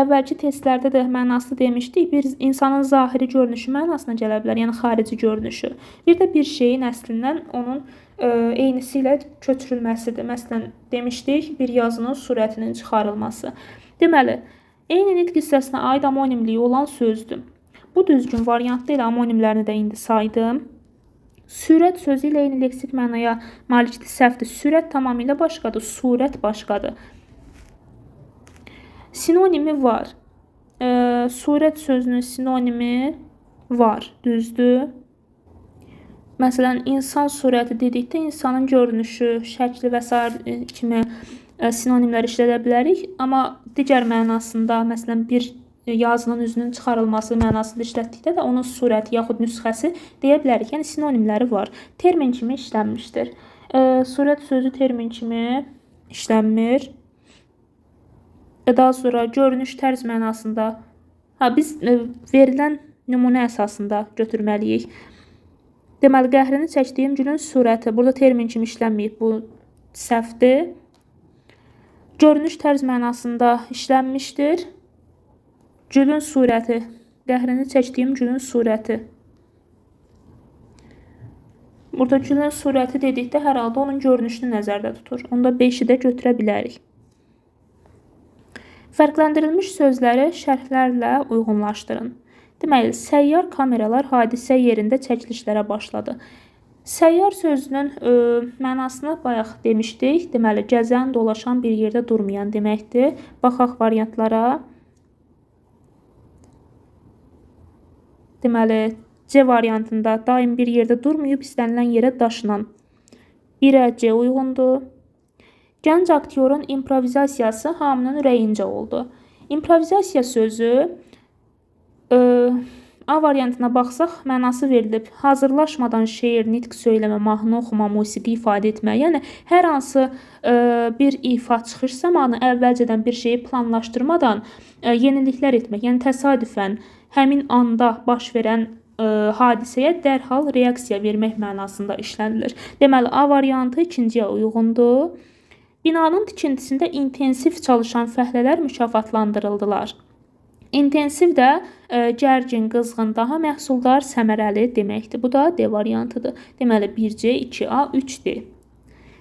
əvvəlki testlərdə də mənası demişdik. Bir insanın zahiri görünüşü mənasına gələ bilər, yəni xarici görünüşü. Bir də bir şeyin əslindən onun eynisi ilə köçürülməsidir. Məsələn, demişdik, bir yazının surətinin çıxarılması. Deməli, eyni nitq hissəsinə aid amonimliyi olan sözdür. Bu düzgün variant deyil, amonimlərini də indi saydım. Sürət sözü ilə eyni leksik mənaya malikdir, səhvdir. Sürət tamamilə başqadır, surət başqadır. Sinonimi var. Surət sözünün sinonimi var, düzdür. Məsələn, insan surəti dedikdə insanın görünüşü, şəkli və sair kimi sinonimlər işlədə bilərik. Amma digər mənasında, məsələn, bir yazının üzünün çıxarılması mənasında işlətdikdə də onun surəti yaxud nüsxəsi deyə bilərik. Yəni, sinonimləri var. Termin kimi işlənmişdir. Surət sözü termin kimi işlənmir. Daha sonra görünüş, tərz mənasında biz verilən nümunə əsasında götürməliyik. Deməli, qəhrini çəkdiyim gülün surəti. Burada termin kimi işlənməyib. Bu səhvdir. Görünüş, tərz mənasında işlənmişdir. Gülün surəti, qəhrini çəkdiyim gülün surəti. Burada gülün surəti dedikdə hər halda onun görünüşünü nəzərdə tutur. Onda 5-i də götürə bilərik. Fərqləndirilmiş sözləri şərhlərlə uyğunlaşdırın. Deməli, səyyar kameralar hadisə yerində çəkilişlərə başladı. Səyyar sözünün mənasını bayaq demişdik. Deməli, gəzən, dolaşan, bir yerdə durmayan deməkdir. Baxaq variantlara. Deməli, C variantında daim bir yerdə durmayıb, istənilən yerə daşınan. 1-ə C uyğundur. Gənc aktyorun improvizasiyası hamının ürəyincə oldu. İmprovizasiya sözü A variantına baxsaq, mənası verilib. Hazırlaşmadan şeir, nitq söyləmə, mahnı oxuma, musiqi ifadə etmə. Yəni, hər hansı bir ifa çıxış zamanı əvvəlcədən bir şeyi planlaşdırmadan yeniliklər etmək. Yəni, təsadüfən həmin anda baş verən hadisəyə dərhal reaksiya vermək mənasında işlənilir. Deməli, A variantı ikinciyə uyğundur. Binanın tikintisində intensiv çalışan fəhlələr mükafatlandırıldılar. İntensiv də gərgin, qızğın, daha məhsuldar, səmərəli deməkdir. Bu da D variantıdır. Deməli, 1C, 2A, 3D.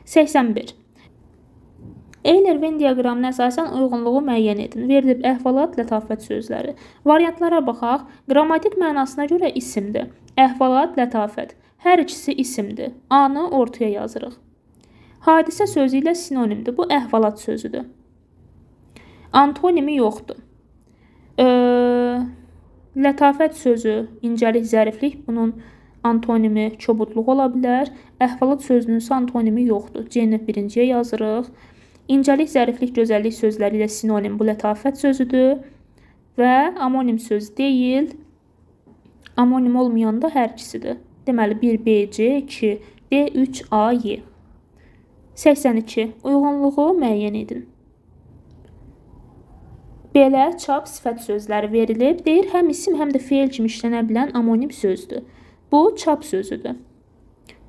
81. Euler-Venn diaqramına əsasən uyğunluğu müəyyən edin. Verilib əhvalat, lətafət sözləri. Variantlara baxaq. Qrammatik mənasına görə isimdir. Əhvalat, lətafət. Hər ikisi isimdir. A-nı ortaya yazırıq. Hadisə sözü ilə sinonimdir. Bu əhvalat sözüdür. Antonimi yoxdur. Lətafət sözü, incəlik, zəriflik, bunun antonimi kobudluq ola bilər. Əhvalat sözünün isə antonimi yoxdur. C-ni birinciyə yazırıq. İncəlik, zəriflik, gözəllik sözləri ilə sinonim bu lətafət sözüdür və amonim söz deyil. Amonim olmayan da hər ikisidir. Deməli, 1 B, C, 2 D, 3 A, Y. 82. Uyğunluğu müəyyən edin. Belə çap sifət sözləri verilib. Deyir, həm isim, həm də feil kimi işlənə bilən amonim sözdür. Bu, çap sözüdür.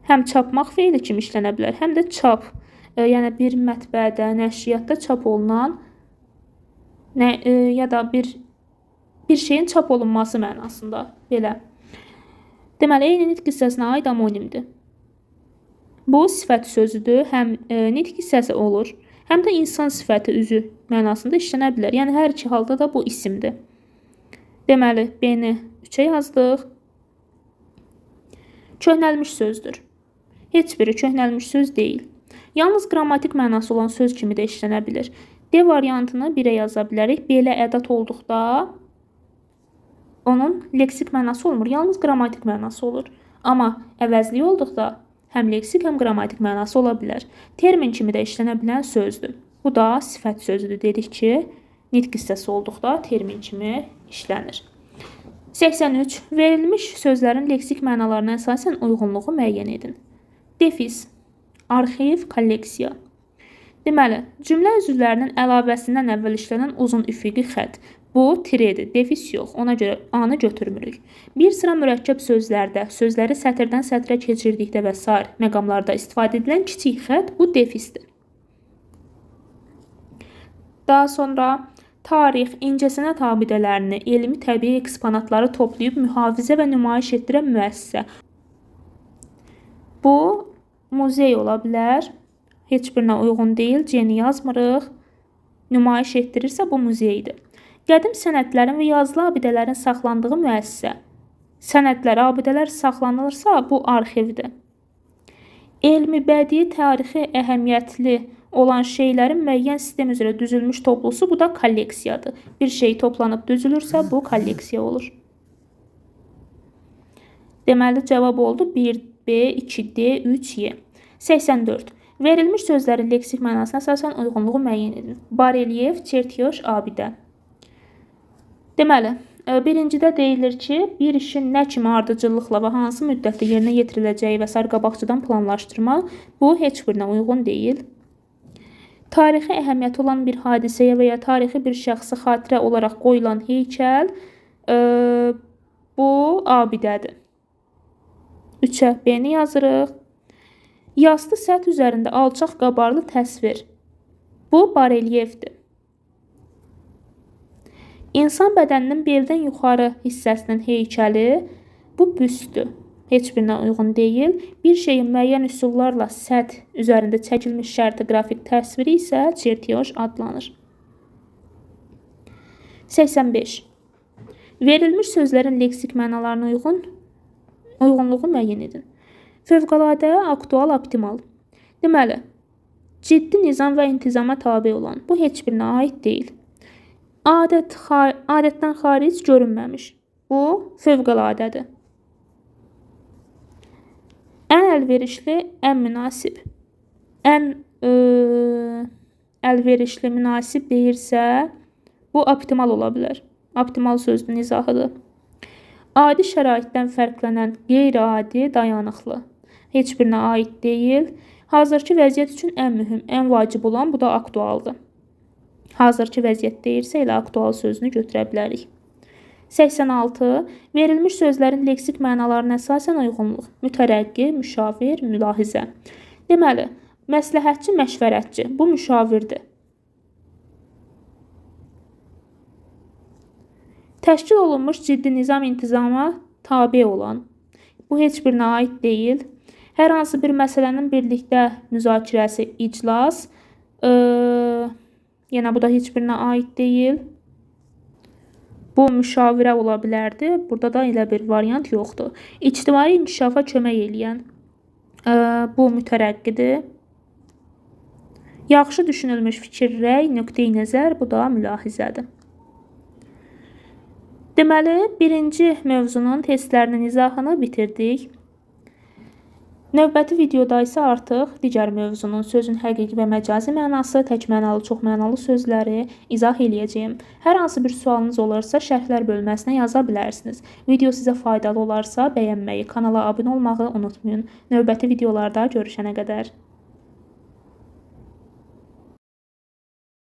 Həm çapmaq feili kimi işlənə bilər, həm də çap. Yəni, bir mətbəədə, nəşriyyatda çap olunan ya da bir şeyin çap olunması mənasında. Belə. Deməli, eyni nitq hissəsinə aid amonimdir. Bu, sifət sözüdür. Həm nitq hissəsi olur, həm də insan sifəti üzü mənasında işlənə bilər. Yəni, hər iki halda da bu isimdir. Deməli, B-ni 3-ə yazdıq. Köhnəlmiş sözdür. Heç biri köhnəlmiş söz deyil. Yalnız qrammatik mənası olan söz kimi də işlənə bilir. D variantını 1-ə yaza bilərik. Belə ədat olduqda onun leksik mənası olmur, yalnız qrammatik mənası olur. Amma əvəzlik olduqda həm leksik, həm qrammatik mənası ola bilər. Termin kimi də işlənə bilən sözdür. Bu da sifət sözüdür. Dedik ki, nitq hissəsi olduqda termin kimi işlənir. 83. Verilmiş sözlərin leksik mənalarına əsasən uyğunluğu müəyyən edin. Defis, arxiv, kolleksiya. Deməli, cümlə üzvlərinin əlavəsindən əvvəl işlənən uzun üfüqi xətt. Bu tiredir, defis yox. Ona görə A-nı götürmürük. Bir sıra mürəkkəb sözlərdə, sözləri sətirdən sətrə keçirdikdə və sair məqamlarda istifadə edilən kiçik xətt bu defisdir. Daha sonra tarix, incəsənət abidələrini, elmi təbii eksponatları toplayıb mühafizə və nümayiş etdirən müəssisə. Bu muzey ola bilər. Heç birinə uyğun deyil. C-ni yazmırıq. Nümayiş etdirirsə bu muzeydir. Qədim sənədlərin və yazılı abidələrin saxlandığı müəssisə. Sənədlər, abidələr saxlanılırsa, bu arxivdir. Elmi, bədii, tarixi əhəmiyyətli olan şeylərin müəyyən sistem üzrə düzülmüş toplusu, bu da kolleksiyadır. Bir şey toplanıb düzülürsə, bu kolleksiya olur. Deməli, cavab oldu 1B, 2D, 3Y. 84. Verilmiş sözlərin leksik mənasına əsasən uyğunluğu müəyyən edin. Barelyef, çertyoş, abidə. Deməli, birincidə deyilir ki, bir işin nə kimi ardıcıllıqla və hansı müddətdə yerinə yetiriləcəyi və sair qabaqcadan planlaşdırma, bu heç birinə uyğun deyil. Tarixi əhəmiyyəti olan bir hadisəyə və ya tarixi bir şəxsi xatirə olaraq qoyulan heykəl, bu abidədir. 3-ə B-ni yazırıq. Yastı səth üzərində alçaq qabarlı təsvir. Bu barelyefdir. İnsan bədəninin beldən yuxarı hissəsinin heykəli, bu büstdür. Heç birinə uyğun deyil. Bir şeyin müəyyən üsullarla səth üzərində çəkilmiş şərti qrafik təsviri isə çertyoş adlanır. 85. Verilmiş sözlərin leksik mənalarına uyğunluğu müəyyən edin. Fövqəladə, aktual, optimal. Deməli, ciddi nizam və intizama tabe olan. Bu heç birinə aid deyil. Adətdən xaric görünməmiş. Bu fövqəladədir. Ən əlverişli, ən münasib. Ən əlverişli, münasib deyirsə, bu optimal ola bilər. Optimal sözünün izahıdır. Adi şəraitdən fərqlənən, qeyri-adi, dayanıqlı. Heç birinə aid deyil. Hazırki vəziyyət üçün ən mühüm, ən vacib olan bu da aktualdır. Hazırki vəziyyət deyirsə, elə aktual sözünü götürə bilərik. 86. Verilmiş sözlərin leksik mənalarına əsasən uyğunluq. Mütərəqqi, müşavir, mülahizə. Deməli, məsləhətçi, məşvərətçi. Bu müşavirdir. Təşkil olunmuş ciddi nizam intizama tabe olan. Bu heç birinə aid deyil. Hər hansı bir məsələnin birlikdə müzakirəsi, iclas. Yenə bu da heç birinə aid deyil. Bu müşavirə ola bilərdi. Burada da elə bir variant yoxdur. İctimai inkişafa kömək eləyən. Bu mütərəqqidir. Yaxşı düşünülmüş fikir, rəy, nöqteyi nəzər, bu da mülahizədir. Deməli, birinci mövzunun testlərinin izahını bitirdik. Növbəti videoda isə artıq digər mövzunun sözün həqiqi və məcazi mənası, təkmənalı, çoxmənalı sözləri izah eləyəcəyim. Hər hansı bir sualınız olarsa şərhlər bölməsinə yaza bilərsiniz. Video sizə faydalı olarsa bəyənməyi, kanala abunə olmağı unutmayın. Növbəti videolarda görüşənə qədər.